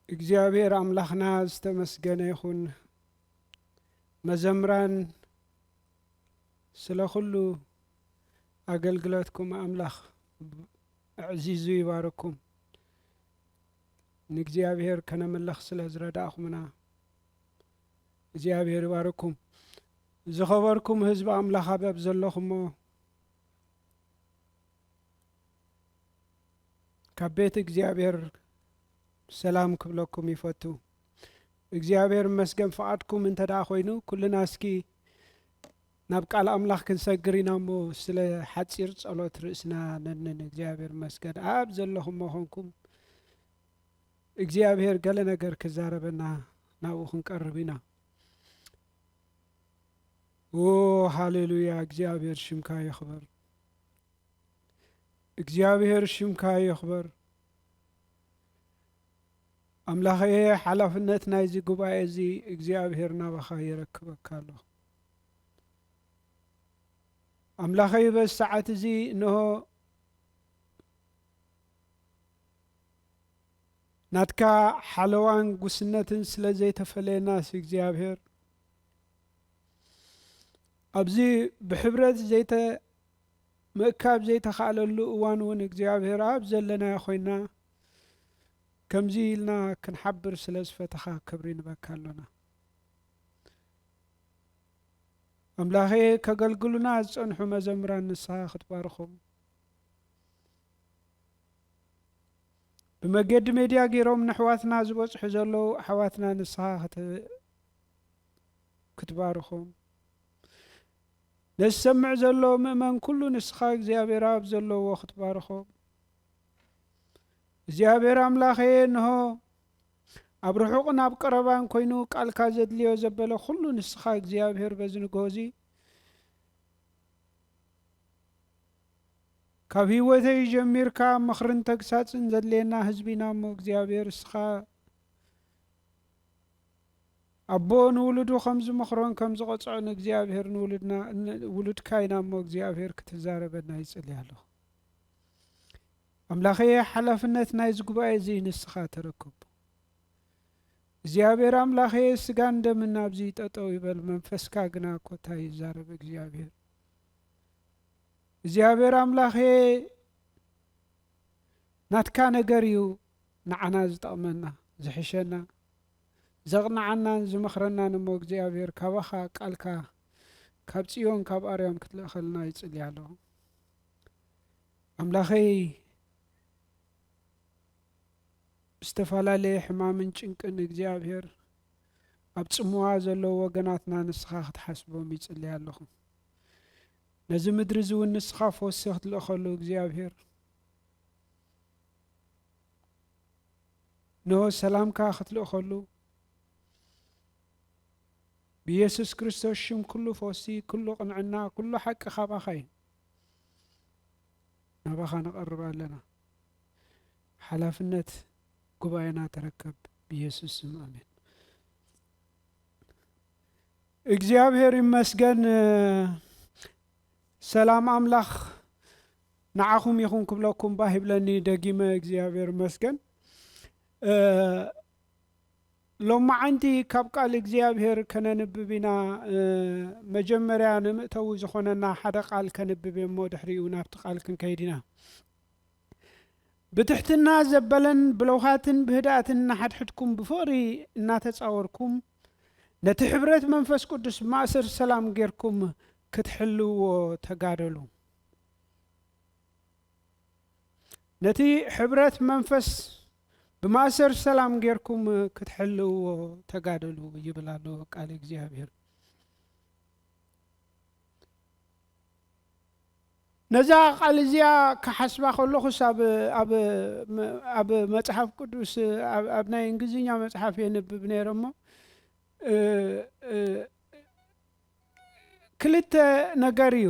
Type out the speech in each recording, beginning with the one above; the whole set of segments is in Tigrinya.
እግዚኣብሔር ኣምላኽና ዝተመስገነ ይኹን። መዘምራን፣ ስለ ኩሉ ኣገልግሎትኩም ኣምላኽ ኣዕዚዙ ይባርኩም። ንእግዚኣብሔር ከነምልኽ ስለ ዝረዳእኹምና እግዚኣብሔር ይባርኩም። ዝኸበርኩም ህዝቢ ኣምላኽ ኣበብ ዘለኹሞ፣ ካብ ቤት እግዚኣብሔር ሰላም ክብለኩም ይፈቱ። እግዚኣብሔር ይመስገን። ፍቓድኩም እንተ ደኣ ኮይኑ፣ ኩልና እስኪ ናብ ቃል ኣምላኽ ክንሰግር ኢና እሞ፣ ስለ ሓጺር ጸሎት ርእስና ነንን። እግዚኣብሔር ይመስገን። ኣብ ዘለኹሞ ኾንኩም እግዚኣብሔር ገለ ነገር ክዛረበና ናብኡ ክንቀርብ ኢና። ኦ፣ ሃሌሉያ፣ እግዚኣብሔር ሽምካ ይኽበር። እግዚኣብሔር ሽምካ ይኽበር። ኣምላኸየ፣ ሓላፍነት ናይዚ ጉባኤ እዚ እግዚኣብሔር ናባኻ የረክበካ ኣለኹ። ኣምላኸይ፣ በዚ ሰዓት እዚ እንሆ ናትካ ሓለዋን ጉስነትን ስለ ዘይተፈለየናስ እግዚኣብሔር፣ ኣብዚ ብሕብረት ዘይተ-፣ ምእካብ ዘይተኻእለሉ እዋን እውን እግዚኣብሔር ኣብ ዘለናዮ ኮይና ከምዚ ኢልና ክንሓብር ስለ ዝፈተኻ ክብሪ ንበካ ኣሎና። ኣምላኸ፣ ከገልግሉና ዝጸንሑ መዘምራን ንስኻ ክትባርኾም፣ ብመገዲ ሜድያ ገይሮም ንኣሕዋትና ዝበጽሑ ዘለዉ ኣሕዋትና ንስኻ ክት-፣ ክትባርኾም፣ ነዚ ዝሰምዕ ዘሎ ምእመን ኩሉ ንስኻ እግዚኣብሔር ኣብ ዘለዎ ክትባርኾም። እግዚኣብሔር ኣምላኸየ፣ እንሆ ኣብ ርሑቕን ኣብ ቀረባን ኮይኑ ቃልካ ዘድልዮ ዘበለ ኩሉ ንስኻ እግዚኣብሔር በዚ ንግሆ እዚ ካብ ህይወተይ ጀሚርካ ምኽርን ተግሳጽን ዘድልየና ህዝቢ ኢና እሞ እግዚኣብሔር እስኻ ኣቦ ንውሉዱ ከም ዝመኽሮን ከም ዝቐጽዖን እግዚኣብሔር ንውሉድና፣ ን-፣ ውሉድካ ኢና እሞ እግዚኣብሔር ክትዛረበና ይጽሊ ኣለኹ። ኣምላኸየ፣ ሓላፍነት ናይዚ ጉባኤ እዚ ንስኻ ተረከቦ። እግዚኣብሔር ኣምላኸየ፣ ስጋን ደምን ኣብዚ ጠጠው ይበል፣ መንፈስካ ግና ኮታ ይዛረብ። እግዚኣብሔር፣ እግዚኣብሔር ኣምላኸየ፣ ናትካ ነገር እዩ ንዓና ዝጠቕመና፣ ዝሕሸና፣ ዘቕንዓናን ዝመኽረናን እሞ እግዚኣብሔር፣ ካባኻ ቃልካ ካብ ጽዮን ካብ ኣርያም ክትልእኸልና ይጽሊ ኣለኹ። ኣምላኸይ፣ ዝተፈላለየ ሕማምን ጭንቅን እግዚኣብሔር ኣብ ጽምዋ ዘለዉ ወገናትና ንስኻ ክትሓስቦም ይጽሊ ኣለኹ። ነዚ ምድሪ እዚ እውን ንስኻ ፈውሲ ክትልእኸሉ እግዚኣብሔር፣ ንሆ ሰላምካ ክትልእኸሉ ብኢየሱስ ክርስቶስ ሽም ኩሉ ፈውሲ፣ ኩሉ ቅንዕና፣ ኩሉ ሓቂ ካባኻ እዩ። ናባኻ ንቐርብ ኣለና። ሓላፍነት ጉባኤና ተረከብ ብኢየሱስ ስም፣ ኣሜን። እግዚኣብሔር ይመስገን። ሰላም ኣምላኽ ንዓኹም ይኹን ክብለኩም ባህ ይብለኒ ደጊመ። እግዚኣብሔር ይመስገን። እ፣ ሎማዓንቲ ካብ ቃል እግዚኣብሔር ከነንብብ ኢና። እ፣ መጀመርያ ንምእተዊ ዝኾነና ሓደ ቃል ከንብብ እየ እሞ ድሕሪኡ ናብቲ ቃል ክንከይድ ኢና። ብትሕትና ዘበለን ብለውሃትን ብህድኣትን ንሓድሕድኩም ብፍቕሪ እናተጻወርኩም፣ ነቲ ሕብረት መንፈስ ቅዱስ ማእሰር ሰላም ጌርኩም ክትሕልዎ ተጋደሉ። ነቲ ሕብረት መንፈስ ብማእሰር ሰላም ጌርኩም ክትሕልዎ ተጋደሉ ይብል ኣሎ ቃል እግዚኣብሔር። ነዛ ቃል እዚኣ ክሓስባ ከለኹስ ኣብ፣ ኣብ፣ ኣብ መጽሓፍ ቅዱስ፣ ኣብ፣ ኣብ ናይ እንግሊዝኛ መጽሓፍ የንብብ ነይረ እሞ፣ እ፣ እ፣ ክልተ ነገር እዩ።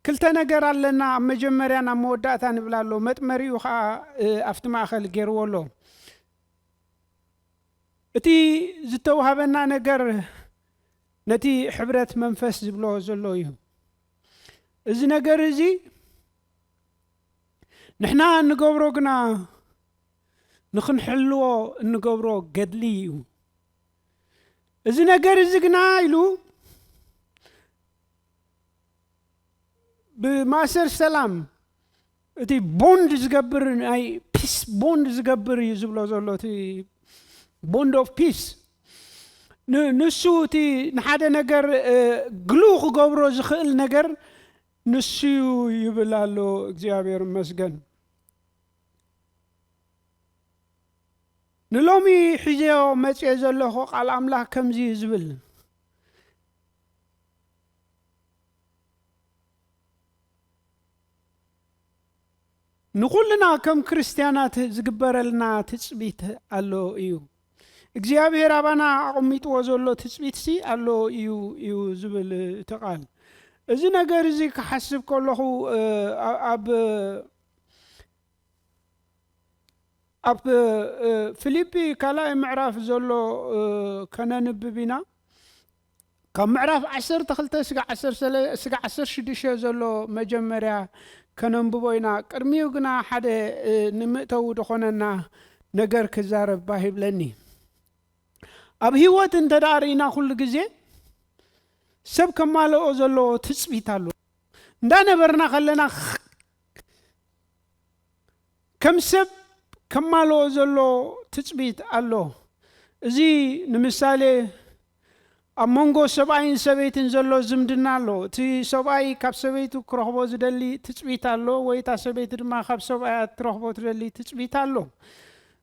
ክልተ ነገር ኣለና፣ ኣብ መጀመርያን ኣብ መወዳእታ ንብል ኣሎ። መጥመሪኡ ኸዓ፣ እ፣ ኣብቲ ማእኸል ገይርዎ ኣሎ። እቲ ዝተውሃበና ነገር ነቲ ሕብረት መንፈስ ዝብሎ ዘሎ እዩ። እዚ ነገር እዚ ንሕና እንገብሮ ግና ንኽንሕልዎ እንገብሮ ገድሊ እዩ። እዚ ነገር እዚ ግና ኢሉ ብማእሰር ሰላም እቲ ቦንድ ዝገብር ናይ ፒስ ቦንድ ዝገብር እዩ ዝብሎ ዘሎ እቲ ቦንድ ኦፍ ፒስ ንሱ እቲ ንሓደ ነገር ግሉ ክገብሮ ዝኽእል ነገር ንሱ እዩ ይብል ኣሎ። እግዚኣብሔር ይመስገን። ንሎሚ ሒዘዮ መፅየ ዘለኹ ቃል ኣምላኽ ከምዚ እዩ ዝብል፣ ንኹልና ከም ክርስትያናት ዝግበረልና ትፅቢት ኣሎ እዩ። እግዚኣብሔር ኣባና ኣቐሚጥዎ ዘሎ ትፅቢትሲ ኣሎ እዩ እዩ ዝብል እቲ ቃል። እዚ ነገር እዚ ክሓስብ ከለኹ ኣብ ኣብ ፊልጲ ካልኣይ ምዕራፍ ዘሎ ከነንብብ ኢና። ካብ ምዕራፍ ዓሰርተ ክልተ ስጋ ዓሰርተ ሽዱሽተ ዘሎ መጀመርያ ከነንብቦ ኢና። ቅድሚኡ ግና ሓደ ንምእተዊ ዝኾነና ነገር ክዛረብ ባህ ይብለኒ። ኣብ ህይወት እንተ ደኣ ርኢና ኩሉ ግዜ ሰብ ከማልኦ ዘለዎ ትጽቢት ኣሎ። እንዳነበርና ከለና ከም ሰብ ከማልኦ ዘሎ ትጽቢት ኣሎ። እዚ ንምሳሌ ኣብ መንጎ ሰብኣይን ሰበይትን ዘሎ ዝምድና ኣሎ። እቲ ሰብኣይ ካብ ሰበይቱ ክረኽቦ ዝደሊ ትጽቢት ኣሎ፣ ወይ እታ ሰበይቲ ድማ ካብ ሰብኣያ ትረኽቦ ትደሊ ትጽቢት ኣሎ።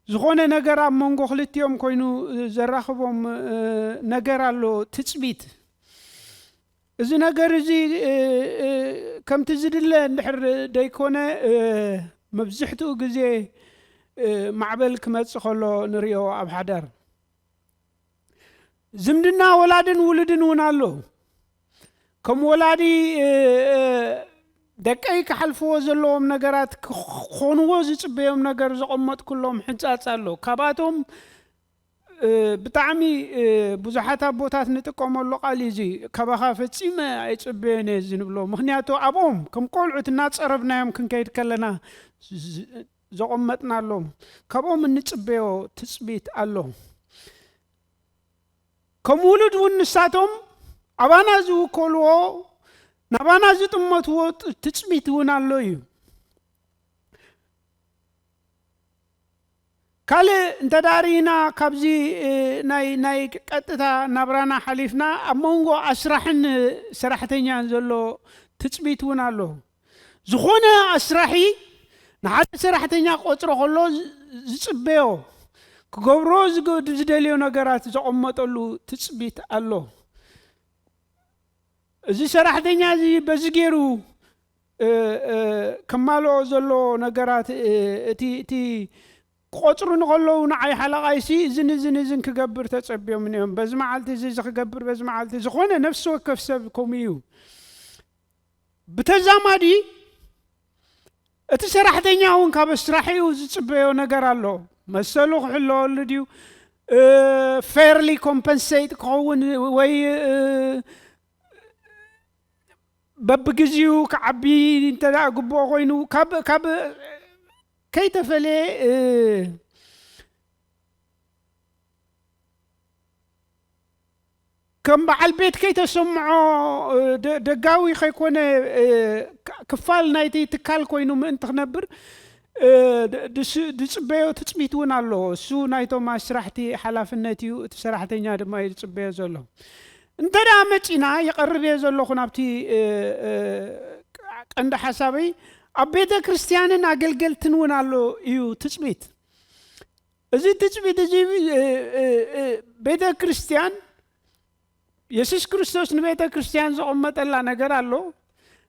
ዝኾነ ነገር ኣብ መንጎ ክልቲኦም ኮይኑ ዘራኽቦም ነገር ኣሎ፣ ትጽቢት። እዚ ነገር እዚ ከምቲ ዝድለ እንድሕር ደይኮነ መብዝሕትኡ ግዜ ማዕበል ክመጽእ ከሎ ንሪኦ ኣብ ሓዳር። ዝምድና ወላድን ውሉድን እውን ኣሎ። ከም ወላዲ ደቀይ ክሓልፍዎ ዘለዎም ነገራት ክኾንዎ ዝጽበዮም ነገር ዘቐመጥኩሎም ሕንጻጽ ኣሎ። ካብኣቶም ብጣዕሚ ብዙሓት ኣቦታት ንጥቀመሉ ቃል እዩ እዚ። ካባኻ ፈጺመ ኣይጽበዮን እየ እዚ ንብሎ። ምኽንያቱ ኣብኦም ከም ቆልዑት እናጸረብናዮም ክንከይድ ከለና ዘቐመጥናሎም ካብኦም እንጽበዮ ትጽቢት ኣሎ። ከም ውሉድ እውን ንሳቶም ኣባና ዝውከልዎ ናባና ዝጥመትዎ ትጽቢት እውን ኣሎ እዩ። ካልእ እንተ ደኣ ርኢና ካብዚ ናይ ናይ ቀጥታ ናብራና ሓሊፍና ኣብ መንጎ ኣስራሕን ሰራሕተኛን ዘሎ ትጽቢት እውን ኣሎ። ዝኾነ ኣስራሒ ንሓደ ሰራሕተኛ ክቆጽሮ ከሎ ዝጽበዮ ክገብሮ ዝደልዮ ነገራት ዘቐመጠሉ ትጽቢት ኣሎ። እዚ ሰራሕተኛ እዚ በዚ ገይሩ ከማልኦ ዘሎ ነገራት እቲ እቲ ክቆጽሩ ንኸለዉ ንዓይ ሓለቓይሲ እዝን እዝን እዝን ክገብር ተጸብዮም እዮም። በዚ መዓልቲ እዚ እዚ ክገብር በዚ መዓልቲ ዝኾነ ነፍሲ ወከፍ ሰብ ከምኡ እዩ። ብተዛማዲ እቲ ሰራሕተኛ እውን ካብ ስራሒኡ ዝጽበዮ ነገር ኣሎ። መሰሉ ክሕለወሉ ድዩ? ፌርሊ ኮምፐንሴት ክኸውን ወይ በብግዜኡ ክዓቢ እንተ ደኣ ግብኦ ኮይኑ ካብ ካብ ከይተፈለየ ከም በዓል ቤት ከይተሰምዖ ደጋዊ ከይኮነ ክፋል ናይቲ ትካል ኮይኑ ምእንቲ ክነብር ዝፅበዮ ትፅቢት እውን ኣሎ። እሱ ናይቶም ኣስራሕቲ ሓላፍነት እዩ፣ እቲ ሰራሕተኛ ድማ እዩ ዝፅበዮ ዘሎ። እንተ ደኣ መፂና ይቐርብ እየ ዘለኹ ናብቲ ቀንዲ ሓሳበይ፣ ኣብ ቤተ ክርስቲያንን ኣገልገልትን እውን ኣሎ እዩ ትፅቢት። እዚ ትጽቢት እዚ ቤተ ክርስቲያን የሱስ ክርስቶስ ንቤተ ክርስቲያን ዘቐመጠላ ነገር ኣሎ።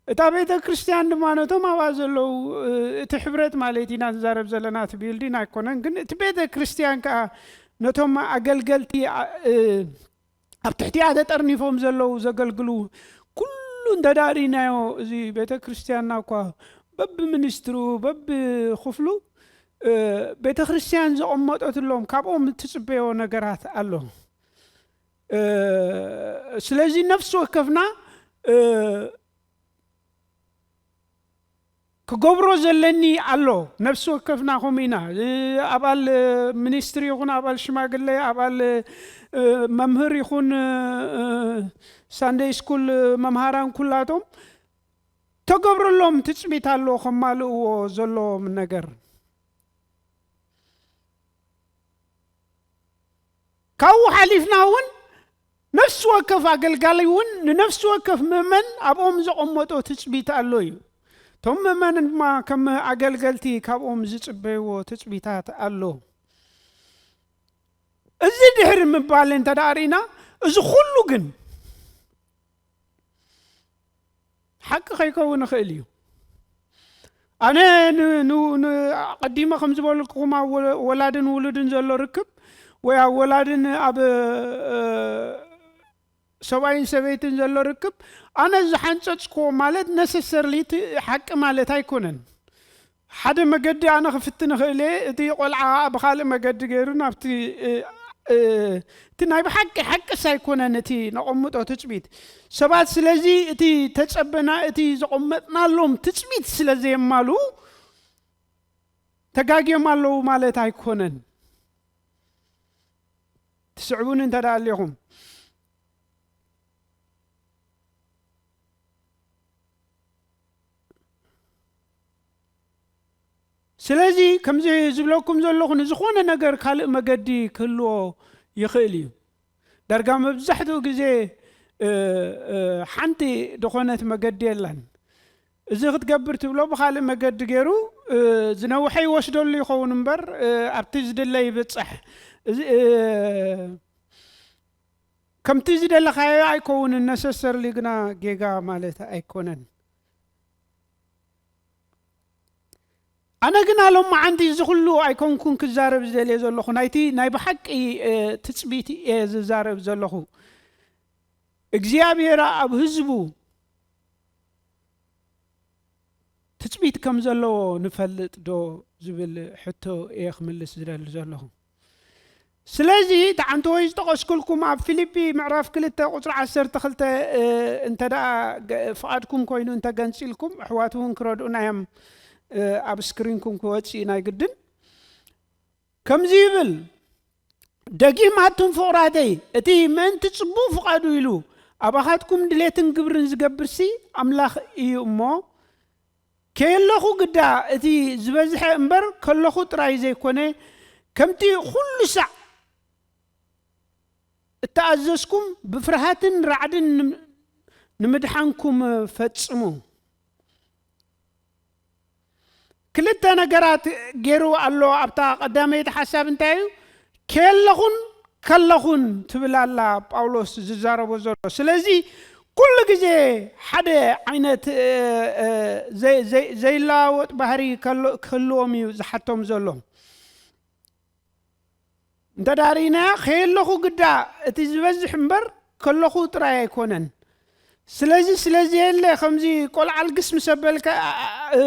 እታ ቤተ ክርስቲያን ድማ ነቶም ኣብኣ ዘለዉ እቲ ሕብረት ማለት ኢና ንዛረብ ዘለና፣ እቲ ቢልዲን ኣይኮነን፣ ግን እቲ ቤተ ክርስቲያን ከዓ ነቶም ኣገልገልቲ ኣብ ትሕቲኣ ተጠርኒፎም ዘለዉ ዘገልግሉ ኩሉ እንተዳሪናዮ እዚ ቤተ ክርስቲያንና እኳ በብሚኒስትሩ በብክፍሉ ቤተ ክርስቲያን ዘቐመጠትሎም ካብኦም እትፅበዮ ነገራት ኣሎ። ስለዚ ነፍሲ ወከፍና ክገብሮ ዘለኒ ኣሎ። ነፍሲ ወከፍና ከምኡ ኢና። እ፣ ኣባል፣ እ፣ ሚኒስትሪ ይኹን ኣባል ሽማግለ፣ ኣባል፣ እ፣ መምህር ይኹን፣ እ፣ እ፣ ሳንደይ ስኩል፣ እ፣ መምሃራን ኩላቶም ተገብረሎም ትጽቢት ኣሎ ከማልእዎ ዘለዎም ነገር። ካብኡ ሓሊፍና እውን ነፍሲ ወከፍ ኣገልጋሊ እውን ንነፍሲ ወከፍ ምእመን ኣብኦም ዘቐመጦ ትጽቢት ኣሎ እዩ። እቶም ምእመን ድማ ከም ኣገልገልቲ ካብኦም ዝጽበይዎ ትጽቢታት ኣሎ። እዚ ድሕሪ ምባል እንተ ደኣ ርኢና፣ እዚ ኩሉ ግን ሓቂ ከይከውን ይኽእል እዩ። ኣነ ን-፣ ን-፣ ን-፣ ኣቐዲመ ከም ዝበልኩኹም ኣብ ወ-፣ ወላድን ውሉድን ዘሎ ርክብ ወይ ኣብ ወላድን ኣብ፣ እ፣ ሰብኣይን ሰበይትን ዘሎ ርክብ ኣነ ዝሓንጸጽክዎ ማለት ነሰሰርሊ እቲ ሓቂ ማለት ኣይኮነን። ሓደ መገዲ ኣነ ክፍትን እኽእል እየ፣ እቲ ቆልዓ ብኻልእ መገዲ ገይሩ ናብቲ፣ እ፣ እ፣ እቲ ናይ ብሓቂ ሓቅስ ኣይኮነን እቲ ነቐምጦ ትጽቢት። ሰባት ስለዚ እቲ ተጸበና፣ እቲ ዘቐመጥናሎም ትጽቢት ስለ ዘየማሉ ተጋግዮም ኣለዉ ማለት ኣይኮነን። ትስዕቡኒ እንተ ደኣ ኣሊኹም። ስለዚ ከምዚ ዝብለኩም ዘለኹ ንዝኾነ ነገር ካልእ መገዲ ክህልዎ ይኽእል እዩ። ዳርጋ መብዛሕትኡ ግዜ፣ እ፣ እ፣ ሓንቲ ዝኾነት መገዲ የላን። እዚ ክትገብር ትብሎ ብኻልእ መገዲ ገይሩ፣ እ፣ ዝነውሐ ይወስደሉ ይኸውን እምበር፣ እ፣ ኣብቲ ዝድለ ይብጽሕ። እዚ፣ እ፣ ከምቲ ዝደለኻዮ ኣይከውንን፣ ነሰሰርሊ ግና ጌጋ ማለት ኣይኮነን። ኣነ ግና ሎማዓንቲ እዚ ኩሉ ኣይኮንኩን ክዛረብ ዝደልየ ዘለኹ፣ ናይቲ ናይ ብሓቂ፣ እ፣ ትጽቢት እየ ዝዛረብ ዘለኹ። እግዚኣብሔር ኣብ ህዝቡ ትጽቢት ከም ዘለዎ ንፈልጥ ዶ ዝብል ሕቶ እየ ክምልስ ዝደሊ ዘለኹ። ስለዚ፣ እቲ ሓንቲ ወይ ዝጠቐስኩልኩም ኣብ ፊልጲ ምዕራፍ ክልተ ቁጽሪ ዓሰርተ ክልተ፣ እ፣ እንተ ደኣ ገ-፣ ፍቓድኩም ኮይኑ እንተ ገንጺልኩም፣ ኣሕዋት እውን ክረድኡና እዮም፣ እ፣ ኣብ ስክሪንኩም ክወጽእ እዩ ናይ ግድን። ከምዚ ይብል፣ ደጊም ኣቱም ፍቑራተይ፣ እቲ ምእንቲ ጽቡቕ ፍቓዱ ኢሉ ኣባኻትኩም ድሌትን ግብርን ዝገብርሲ ኣምላኽ እዩ እሞ፣ ከየለኹ ግዳ እቲ ዝበዝሐ እምበር ከለኹ ጥራይ ዘይኮነ፣ ከምቲ ኩሉ ሳዕ እተኣዘዝኩም ብፍርሃትን ራዕድን ንም-፣ ንምድሓንኩም ፈጽሙ። ክልተ ነገራት ገይሩ ኣሎ። ኣብታ ቀዳመይቲ ሓሳብ እንታይ እዩ? ከየለኹን ከለኹን ትብል ኣላ ጳውሎስ ዝዛረቦ ዘሎ። ስለዚ ኩሉ ግዜ ሓደ ዓይነት፣ እ፣ እ፣ ዘይ-፣ ዘይ-፣ ዘይለዋወጥ ባህሪ ከሎ-፣ ክህልዎም እዩ ዝሓቶም ዘሎ። እንተ ደኣ ርኢናዮ፣ ከየለኹ ግዳ እቲ ዝበዝሕ እምበር ከለኹ ጥራይ ኣይኮነን። ስለዚ፣ ስለዚ የለ ከምዚ ቆልዓ ልግስ ምስ ኣበልካ፣ እ፣ እ፣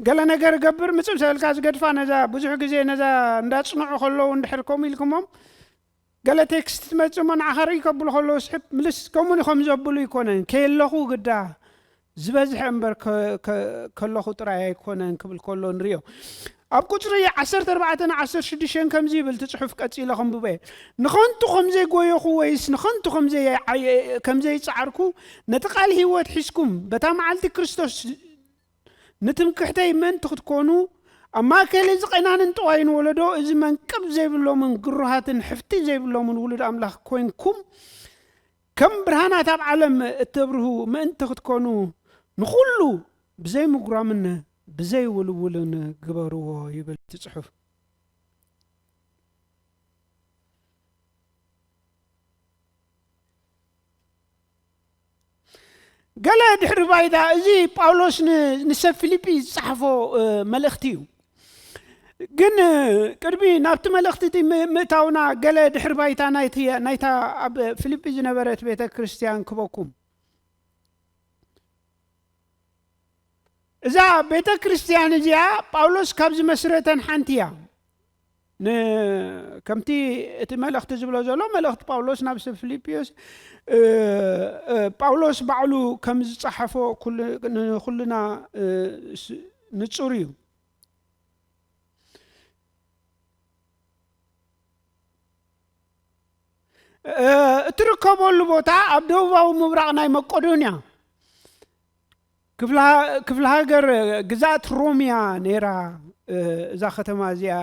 ገለ ነገር ገብር ምጽእ ምስ ኣበልካ ዝገድፋ ነዛ፣ ብዙሕ ግዜ ነዛ እንዳጽንዑ ከለዉ እንድሕር ከምኡ ኢልኩሞም፣ ገለ ቴክስት ትመጽእ እሞ ንዓኻ ርኢ ከብሉ ከለዉ ስሕብ ምልስ ከምኡ ከም ዘብሉ ኣይኮነን። ከየለኹ ግዳ ዝበዝሐ እምበር ከ-፣ ከ-፣ ከለኹ ጥራይ ኣይኮነን ክብል ከሎ ንርእዮ። ኣብ ቁጽሪ ዓሰርተ ኣርባዕተ ን ዓሰርተ ሽዱሽተ ከምዚ ይብል እቲ ጽሑፍ፣ ቀጺለ ከንብቦ እየ። ንኸንቱ ከም ዘይጎየኹ ወይስ ንኸንቱ ከም ዘይ-፣ ዓየ-፣ ከም ዘይጸዓርኩ ነቲ ቃል ህይወት ሒዝኩም በታ መዓልቲ ክርስቶስ ንትምክሕተይ ምእንቲ ክትኮኑ፣ ኣብ ማእከል እዚ ቐናንን ጠዋይን ወለዶ፣ እዚ መንቅብ ዘይብሎምን ግሩሃትን ሕፍቲ ዘይብሎምን ውሉድ ኣምላኽ ኮይንኩም፣ ከም ብርሃናት ኣብ ዓለም እተብርሁ ምእንቲ ክትኮኑ፣ ንኹሉ ብዘይ ምጉራምን ብዘይ ውልውልን ግበርዎ ይብል እቲ ጽሑፍ። ገለ ድሕሪ ባይታ፣ እዚ ጳውሎስ ን-፣ ንሰብ ፊልጲ ዝጸሓፎ፣ እ፣ መልእኽቲ እዩ። ግን፣ እ፣ ቅድሚ ናብቲ መልእኽቲ እቲ ም-፣ ምእታውና፣ ገለ ድሕሪ ባይታ ናይቲ፣ ናይታ ኣብ ፊልጲ ዝነበረት ቤተ ክርስቲያን ክበኩም። እዛ ቤተ ክርስቲያን እዚኣ ጳውሎስ ካብ ዝመስረተን ሓንቲ እያ። ን-፣ ከምቲ እቲ መልእኽቲ ዝብሎ ዘሎ፣ መልእኽቲ ጳውሎስ ናብ ሰብ ፊልጵዮስ፣ እ፣ እ፣ ጳውሎስ ባዕሉ ከም ዝጸሓፎ ኩሉ፣ ንኹልና፣ እ፣ ስ-፣ ንጹር እዩ። እትርከበሉ ቦታ ኣብ ደቡባዊ ምብራቕ ናይ መቄዶንያ ክፍለ ሃገር ግዛት ሮምያ ነይራ። እዛ ከተማ እዚኣ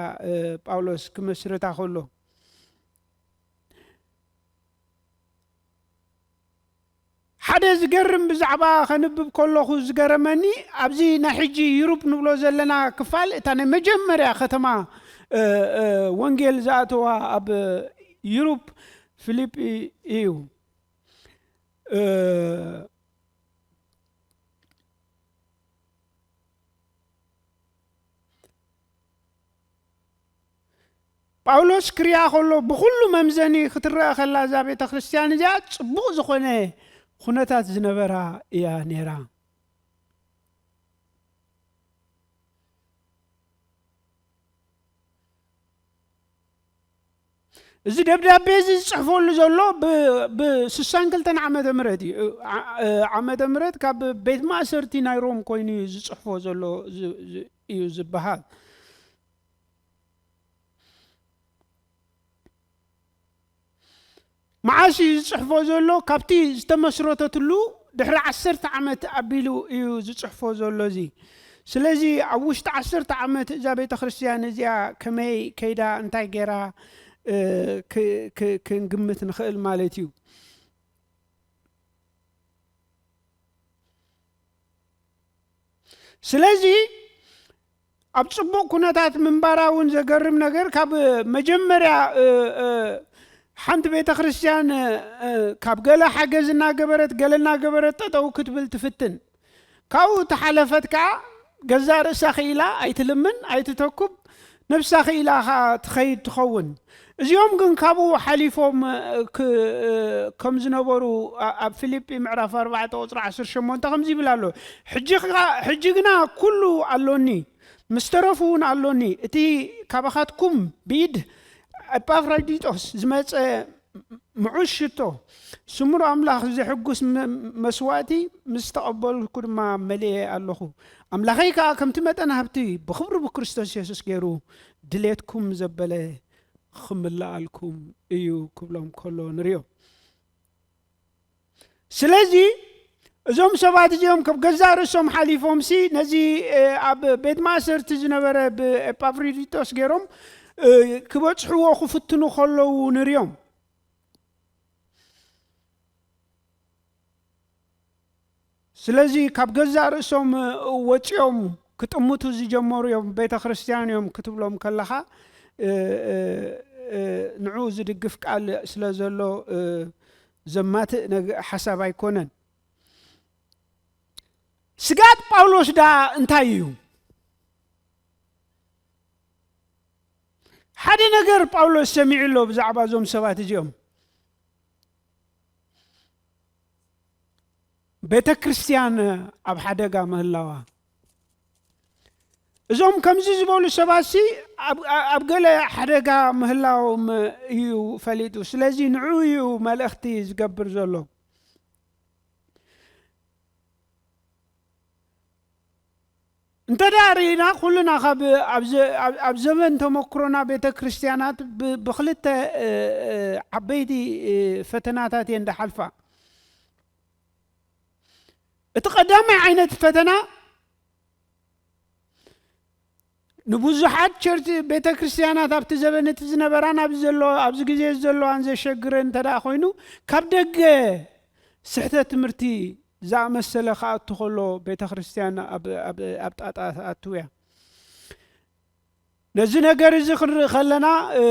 ጳውሎስ ክመስርታ ከሎ ሓደ ዝገርም ብዛዕባ ከንብብ ከለኹ ዝገረመኒ፣ ኣብዚ ናይ ሕጂ ዩሩፕ ንብሎ ዘለና ክፋል፣ እታ ናይ መጀመርያ ከተማ ወንጌል ዝኣተዋ ኣብ ዩሩፕ ፊሊጲ እዩ። ጳውሎስ ክሪኣ ከሎ ብኹሉ መምዘኒ ክትረአ ከላ እዛ ቤተ ክርስቲያን እዚኣ ጽቡቕ ዝኾነ ኩነታት ዝነበራ እያ ነይራ። እዚ ደብዳቤ እዚ ዝጽሕፈሉ ዘሎ ብ-፣ ብ-፣ ስሳን ክልተን ዓመተ ምህረት እዩ። ዓ-፣ እ፣ ዓመተ ምህረት ካብ ቤት ማእሰርቲ ናይ ሮም ኮይኑ እዩ ዝጽሕፎ ዘሎ ዝ-፣ ዝ-፣ እዩ ዝበሃል። መዓስ እዩ ዝጽሕፎ ዘሎ? ካብቲ ዝተመስረተትሉ ድሕሪ ዓሰርተ ዓመት ኣቢሉ እዩ ዝጽሕፎ ዘሎ እዚ። ስለዚ ኣብ ውሽጢ ዓሰርተ ዓመት እዛ ቤተ ክርስቲያን እዚኣ ከመይ ከይዳ፣ እንታይ ገይራ፣ እ፣ ክ-፣ ክ-፣ ክንግምት ንኽእል ማለት እዩ። ስለዚ ኣብ ጽቡቕ ኩነታት ምንባራ እውን ዘገርም ነገር፣ ካብ መጀመርያ፣ እ፣ እ፣ ሓንቲ ቤተ ክርስቲያን፣ እ፣ እ፣ ካብ ገለ ሓገዝ እናገበረት፣ ገለ እናገበረት ጠጠው ክትብል ትፍትን። ካብኡ ተሓለፈት ከኣ ገዛእ ርእሳ ክኢላ ኣይትልምን፣ ኣይትተኩብ፣ ነብሳ ክኢላ ከኣ ትኸይድ ትኸውን። እዚኦም ግን ካብኡ ሓሊፎም፣ እ፣ ክ-፣ እ፣ ከም ዝነበሩ ኣ-፣ ኣብ ፊልጲ ምዕራፍ ኣርባዕተ ቁጽሪ ዓሰርተ ሸሞንተ ከምዚ ይብል ኣሎ። ሕጂ ኸኣ፣ ሕጂ ግና ኩሉ ኣሎኒ፣ ምስ ተረፉ እውን ኣሎኒ። እቲ ካባኻትኩም ብኢድ ኤጳፍራዲጦስ ዝመጸ ምዑዝ ሽቶ፣ ስምሩ ኣምላኽ ዘሕጉስ መ-፣ መስዋእቲ ምስ ተቐበልኩ ድማ መሊኤ ኣለኹ። ኣምላኸይ ከኣ ከምቲ መጠን ሃብቲ ብኽብሪ ብክርስቶስ የሱስ ገይሩ ድሌትኩም ዘበለ ክምልኣልኩም እዩ ክብሎም ከሎ ንሪኦ። ስለዚ እዞም ሰባት እዚኦም ካብ ገዛእ ርእሶም ሓሊፎምሲ ነዚ፣ እ፣ ኣብ ቤት ማእሰርቲ ዝነበረ ብኤጳፍሮዲጦስ ገይሮም፣ እ፣ ክበጽሕዎ ክፍትኑ ከለዉ ንሪኦም። ስለዚ ካብ ገዛእ ርእሶም ወጺኦም ክጥምቱ ዝጀመሩ እዮም፣ ቤተ ክርስቲያን እዮም ክትብሎም ከለኻ፣ እ፣ እ፣ እ፣ ንዕኡ ዝድግፍ ቃል ስለ ዘሎ፣ እ፣ ዘማትእ ነግ-፣ ሓሳብ ኣይኮነን። ስግኣት ጳውሎስ ደኣ እንታይ እዩ? ሓደ ነገር ጳውሎስ ሰሚዑ ኣሎ ብዛዕባ እዞም ሰባት እዚኦም። ቤተ ክርስቲያን ኣብ ሓደጋ ምህላዋ። እዞም ከምዚ ዝበሉ ሰባትሲ ኣብ፣ ኣብ ገለ ሓደጋ ምህላዎም እዩ ፈሊጡ። ስለዚ ንዕኡ እዩ መልእኽቲ ዝገብር ዘሎ። እንተ ደኣ ርኢና፣ ኩልና ካብ ኣብ ዘ-፣ ኣብ፣ ኣብ ዘመን ተመክሮና ቤተ ክርስቲያናት ብ-፣ ብኽልተ፣ እ፣ እ፣ ዓበይቲ፣ እ፣ ፈተናታት እየን ዝሓልፋ። እቲ ቀዳማይ ዓይነት ፈተና ንብዙሓት ቸርች ቤተ ክርስቲያናት ኣብቲ ዘበን እቲ ዝነበራን ኣብዚ ዘሎ፣ ኣብዚ ግዜ ዘለዋን ዘሸግረን እንተ ደኣ ኮይኑ፣ ካብ ደገ ስሕተት ትምህርቲ ዝኣመሰለ ክኣቱ ከሎ ቤተ ክርስቲያን ኣብ፣ ኣብ፣ ኣብ ጣጣ ትኣቱ እያ። ነዚ ነገር እዚ ክንርኢ ከለና፣ እ፣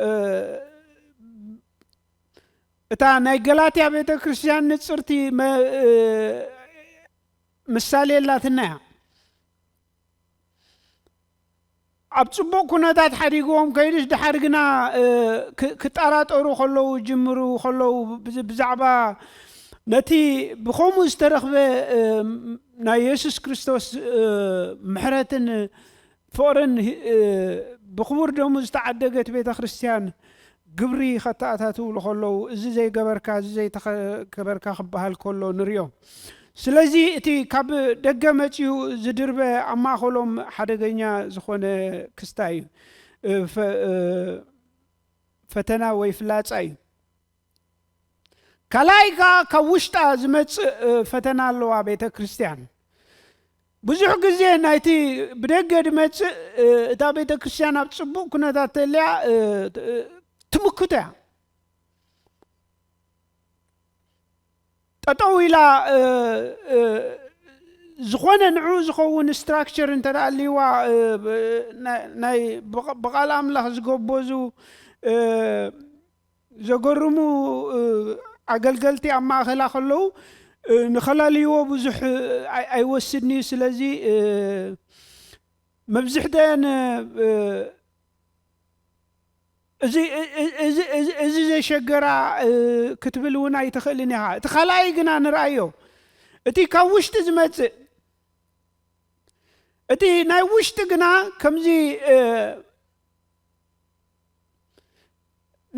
እ፣ እታ ናይ ገላትያ ቤተ ክርስቲያን ንጽርቲ መ-፣ እ፣ ምሳሌ ኣላትና እያ። ኣብ ጽቡቕ ኩነታት ሓዲግዎም ከይዱስ፣ ድሓር ግና፣ እ፣ ክ-፣ ክጠራጠሩ ከለዉ፣ ጅምሩ ከለዉ፣ ብዝ-፣ ብዛዕባ ነቲ ብኸምኡ ዝተረኽበ፣ እ፣ ናይ የሱስ ክርስቶስ፣ እ፣ ምሕረትን ፍቕርን ሂ-፣ እ፣ ብኽቡር ደሙ ዝተዓደገት ቤተ ክርስቲያን ግብሪ ኸተኣታትውሉ ከለዉ፣ እዚ ዘይገበርካ፣ እዚ ዘይተኸ-፣ ገበርካ ክበሃል ከሎ ንሪኦ። ስለዚ እቲ ካብ ደገ መጺኡ ዝድርበ ኣብ ማእኸሎም ሓደገኛ ዝኾነ ክስታይ እዩ። እ፣ ፈ-፣ እ፣ ፈተና ወይ ፍላጻ እዩ። ካልኣይ ከኣ ካብ ውሽጣ ዝመጽእ፣ እ፣ ፈተና ኣለዋ ቤተ ክርስቲያን። ብዙሕ ግዜ ናይቲ ብደገ ዝመጽእ፣ እ፣ እታ ቤተ ክርስቲያን ኣብ ጽቡቕ ኩነታት ተልያ፣ እ፣ እ፣ ትምክቶ እያ። ጠጠው ኢላ፣ እ፣ እ፣ ዝኾነ ንዑ ዝኸውን ስትራክቸር እንተ ደኣ ኣልይዋ፣ እ፣ ብ-፣ ናይ፣ ናይ ብቐ-፣ ብቓል ኣምላኽ ዝገበዙ፣ እ፣ ዘገርሙ፣ እ፣ ኣገልገልቲ ኣብ ማእከላ ከለዉ፣ እ፣ ንኸላልይዎ ብዙሕ፣ እ፣ ኣይ-፣ ኣይወስድን እዩ። ስለዚ፣ እ፣ መብዝሕተን፣ እ፣ እዚ፣ እ-፣ እ-፣ እዚ፣ እዚ፣ እዚ ዘሸገራ፣ እ፣ ክትብል እውን ኣይትኽእልን ኢኻ። እቲ ካልኣይ ግና ንርኣዮ። እቲ ካብ ውሽጢ ዝመጽእ፣ እቲ ናይ ውሽጢ ግና ከምዚ፣ እ፣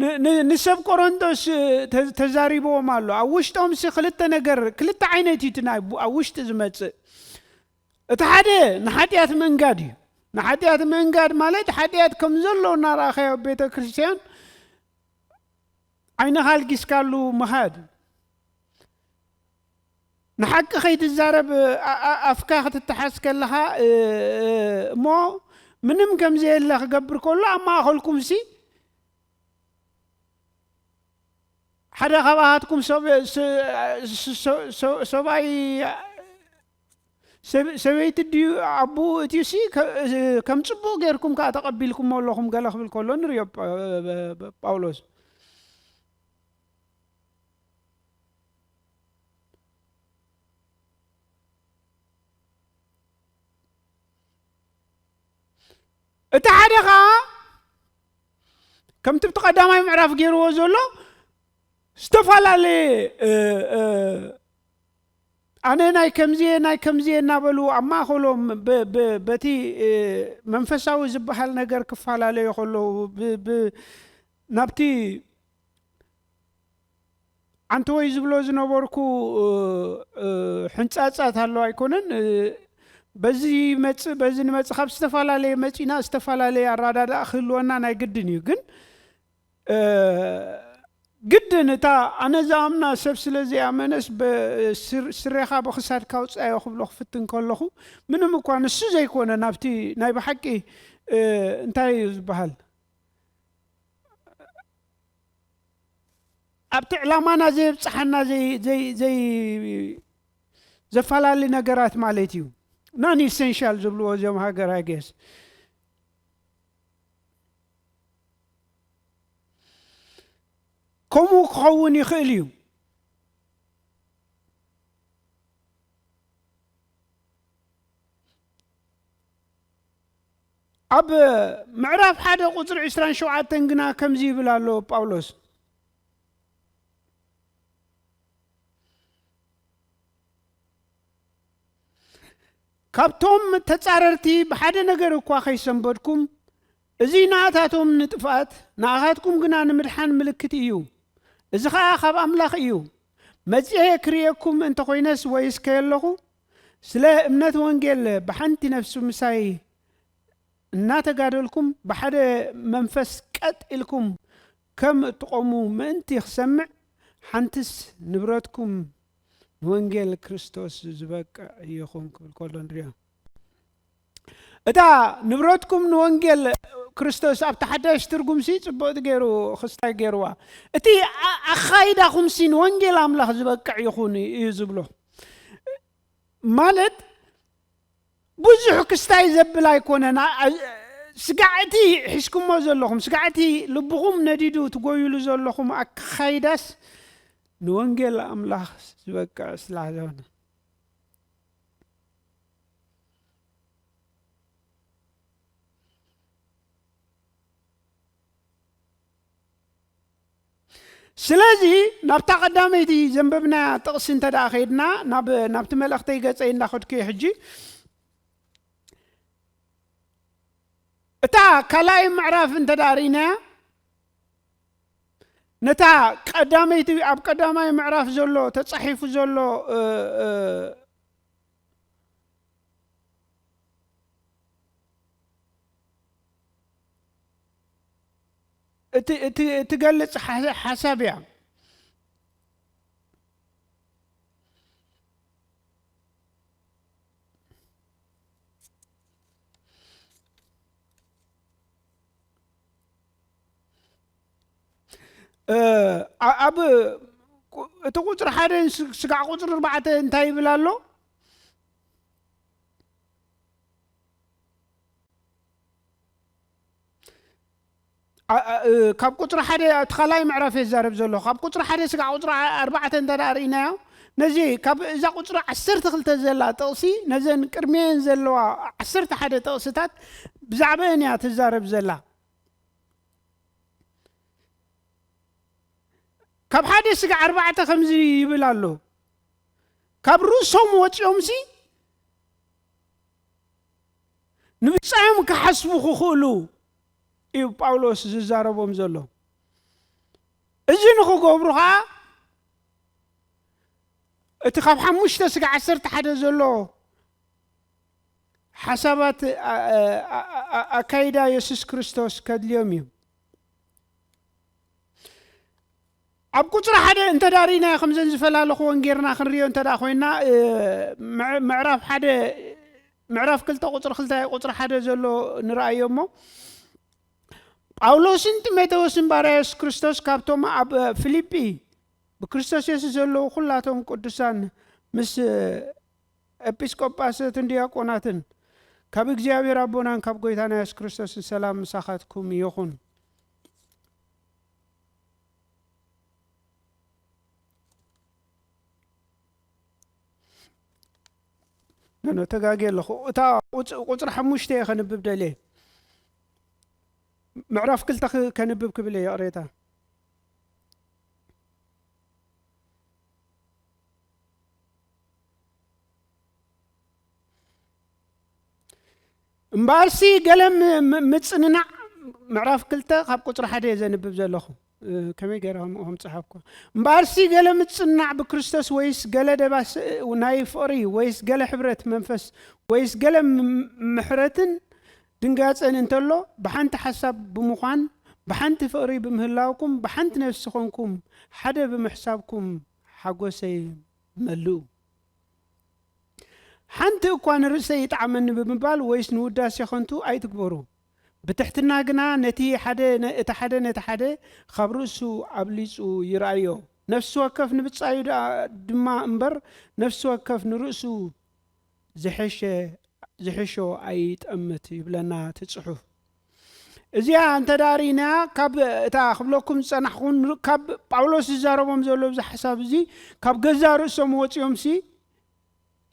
ን-፣ ን-፣ ንሰብ ቆሮንቶስ፣ እ፣ ተ-፣ ተዛሪብዎም ኣሎ። ኣብ ውሽጦምሲ ክልተ ነገር፣ ክልተ ዓይነት እዩ እቲ ናይ ቡ-፣ ኣብ ውሽጢ ዝመጽእ። እቲ ሓደ ንሓጢኣት ምእንጋድ እዩ። ንሓጢኣት ምእንጋድ ማለት ሓጢኣት ከም ዘሎ እናረኣኻዮ ኣብ ቤተ ክርስቲያን ዓይንኻ ኣልጊስካሉ ምኻድ። ንሓቂ ከይትዛረብ ኣ-፣ ኣ-፣ ኣፍካ ክትተሓዝ ከለኻ፣ እ-፣ እ-፣ እሞ ምንም ከም ዘየለ ክገብር ከሎ ኣብ ማእኸልኩምሲ ሓደ ካብኣትኩም ሰብ-፣ ስ-፣ ስ-፣ ስ-፣ ስ-፣ ሰብኣይ፣ ሰብ-፣ ሰበይቲ ድዩ ኣቦኡ እትዩሲ ከ-፣ ከም ጽቡቕ ጌርኩም ከኣ ተቐቢልኩሞ ኣለኹም ገለ ክብል ከሎ ንርእዮ ጳ-፣ ጳውሎስ። እቲ ሓደ ኸኣ ከምቲ ብቲ ቀዳማይ ምዕራፍ ገይርዎ ዘሎ ዝተፈላለየ፣ እ፣ እ፣ ኣነ ናይ ከምዚየ፣ ናይ ከምዚየ እናበሉ ኣብ ማእኸሎም በ-፣ በ-፣ በቲ፣ እ፣ መንፈሳዊ ዝበሃል ነገር ክፈላለዩ ከለዉ ብ-፣ ብ-፣ ናብቲ ዓንተወይ ዝብሎ ዝነበርኩ፣ እ፣ እ፣ ሕንጻጻት ኣሎ ኣይኮነን። እ፣ በዚ ይመጽእ፣ በዚ ንመጽእ፣ ካብ ዝተፈላለየ መጺና ዝተፈላለየ ኣረዳድኣ ክህልወና ናይ ግድን እዩ። ግን፣ እ፣ ግድን እታ ኣነ ዝኣምና ሰብ ስለ ዘይኣመነስ በ-፣ ስር-፣ ስሬኻ ብኽሳድካ ኣውጽኣዮ ክብሎ ክፍትን ከለኹ፣ ምንም እኳ ንሱ ዘይኮነ ናብቲ ናይ ብሓቂ፣ እ፣ እንታይ እዩ ዝበሃል? ኣብቲ ዕላማና ዘየብጽሓና ዘይ-፣ ዘይ-፣ ዘይ-፣ ዘፈላሊ ነገራት ማለት እዩ። Non essential ዝብልዎ እዚኦም ሃገር፣ I guess። ከምኡ ክኸውን ይኽእል እዩ። ኣብ ምዕራፍ ሓደ ቁጽሪ ዕስራን ሸውዓተን ግና ከምዚ ይብል ኣሎ ጳውሎስ። ካብቶም ተጻረርቲ ብሓደ ነገር እኳ ከይሰንበድኩም፣ እዚ ንኣታቶም ንጥፍኣት፣ ንኣኻትኩም ግና ንምድሓን ምልክት እዩ። እዚ ኸኣ ካብ ኣምላኽ እዩ። መጺኤ ክርእየኩም እንተኾይነስ ወይስ ከየለኹ፣ ስለ እምነት ወንጌል ብሓንቲ ነፍሲ ምሳይ እናተጋደልኩም፣ ብሓደ መንፈስ ቀጥ ኢልኩም ከም እትቖሙ ምእንቲ ክሰምዕ፣ ሓንትስ ንብረትኩም ንወንጌል ክርስቶስ ዝበቅዕ ይኹን ክብል ከሎ ንሪኦ። እታ ንብረትኩም ንወንጌል ክርስቶስ ኣብቲ ሓዳሽ ትርጉምሲ ጽቡቕቲ ገይሩ ክስታይ ገይርዋ። እቲ ኣ-፣ ኣኻይዳኹምሲ ንወንጌል ኣምላኽ ዝበቅዕ ይኹን እዩ ዝብሎ። ማለት ብዙሕ ክስታይ ዘብል ኣይኮነን። ኣ-፣ ኣ-፣ ስጋዕቲ ሒዝኩሞ ዘለኹም፣ ስጋዕቲ ልብኹም ነዲዱ ትጎይሉ ዘለኹም ኣካይዳስ ንወንጌል ኣምላኽ ዝበቅዕ ስለ ዝኾነ። ስለዚ ናብታ ቀዳመይቲ ዘንበብናያ ጥቕሲ እንተ ደኣ ኸይድና፣ ናብ፣ ናብቲ መልእኽተይ ገጸይ እንዳኸድኩ እየ ሕጂ። እታ ካልኣይ ምዕራፍ እንተ ደኣ ርኢናያ፣ ነታ ቀዳመይቲ፣ ኣብ ቀዳማይ ምዕራፍ ዘሎ፣ ተጻሒፉ ዘሎ፣ እ፣ እ፣ እቲ፣ እቲ፣ እትገልጽ ሓ-፣ ሓሳብ እያ። እ፣ ኣ-፣ ኣብ ቁ-፣ እቲ ቁጽሪ ሓደ ስ-፣ ስጋዕ ቁጽሪ ኣርባዕተ እንታይ ይብል ኣሎ? ኣ-፣ ኣ-፣ እ፣ ካብ ቁጽሪ ሓደ፣ እቲ ካልኣይ ምዕራፍ እየ ዝዛረብ ዘለኹ። ካብ ቁጽሪ ሓደ ስጋዕ ቁጽሪ ኣ-፣ ኣርባዕተ እንተ ደኣ ርኢናዮ፣ ነዚ ካብ እዛ ቁጽሪ ዓሰርተ ክልተ ዘላ ጥቕሲ፣ ነዘን ቅድሚኤን ዘለዋ ዓሰርተ ሓደ ጥቕስታት ብዛዕባኤን እያ ትዛረብ ዘላ። ካብ ሓደ ስጋዕ ኣርባዕተ ከምዚ ይብል ኣሎ። ካብ ርእሶም ወጺኦምሲ ንብጻዮም ክሓስቡ ክኽእሉ እዩ ጳውሎስ ዝዛረቦም ዘሎ። እዚ ንኽገብሩ ኸኣ እቲ ካብ ሓሙሽተ ስጋዕ ዓሰርተ ሓደ ዘሎ ሓሳባት ኣ-፣ ኣ-፣ ኣ-፣ ኣ-፣ ኣካይዳ የሱስ ክርስቶስ ከድልዮም እዩ። ኣብ ቁጽሪ ሓደ እንተ ደኣ ርኢናዮ፣ ከምዘን ዝፈላለኽወን ጌርና ክንርእዮ እንተ ደኣ ኮይና፣ እ፣ ምዕ-፣ ምዕራፍ ሓደ፣ ምዕራፍ ክልተ ቁጽሪ ክልተ ቁጽሪ ሓደ ዘሎ ንረኣዮ እሞ፣ ጳውሎስን ጢሞቴዎስን ባርያ የሱስ ክርስቶስ ካብቶም ኣብ ፊልጲ ብክርስቶስ የሱስ ዘለዉ ኩላቶም ቅዱሳን ምስ ኤጲስቆጳሳትን ዲያቆናትን፣ ካብ እግዚኣብሔር ኣቦናን ካብ ጐይታና የሱስ ክርስቶስን ሰላም ምሳኻትኩም ይኹን። ኖ፣ ኖ፣ ተጋግየ ኣለኹ። እታ ቁጽ-፣ ቁጽሪ ሓሙሽተ እየ ከንብብ ደልየ። ምዕራፍ ክልተ ክ-፣ ከንብብ ክብል እየ፣ ይቕሬታ። እምበኣርሲ ገለ ም-፣ ም-፣ ምጽንናዕ፣ ምዕራፍ ክልተ ካብ ቁጽሪ ሓደ እየ ዘንብብ ዘለኹ። እ፣ ከመይ ገይረ ከም፣ ከም ጸሓፍኩ። እምበኣርሲ ገለ ምጽንናዕ ብክርስቶስ፣ ወይስ ገለ ደባስ ናይ ፍቕሪ፣ ወይስ ገለ ሕብረት መንፈስ፣ ወይስ ገለ ም-፣ ምሕረትን ድንጋጸን እንተሎ፣ ብሓንቲ ሓሳብ ብምዃን፣ ብሓንቲ ፍቕሪ ብምህላውኩም፣ ብሓንቲ ነፍሲ ኾንኩም፣ ሓደ ብምሕሳብኩም ሓጎሰይ መልኡ። ሓንቲ እኳ ንርእሰይ ይጥዓመኒ ብምባል ወይስ ንውዳሴ ኸንቱ ኣይትግበሩ። ብትሕትና ግና ነቲ ሓደ ነ-፣ እቲ ሓደ ነቲ ሓደ ኻብ ርእሱ ኣብሊጹ ይርኣዮ። ነፍሲ ወከፍ ንብጻዩ ደኣ ድማ እምበር፣ ነፍሲ ወከፍ ንርእሱ ዝሐሸ-፣ ዝሕሾ ኣይጠምት ይብለና እቲ ጽሑፍ። እዚኣ እንተ ደኣ ርኢናያ፣ ካብ እታ ክብለኩም ዝጸናሕኩን ር-፣ ካብ ጳውሎስ ዝዛረቦም ዘሎ እዚ ሓሳብ እዚ፣ ካብ ገዛእ ርእሶም ወጺኦምሲ፣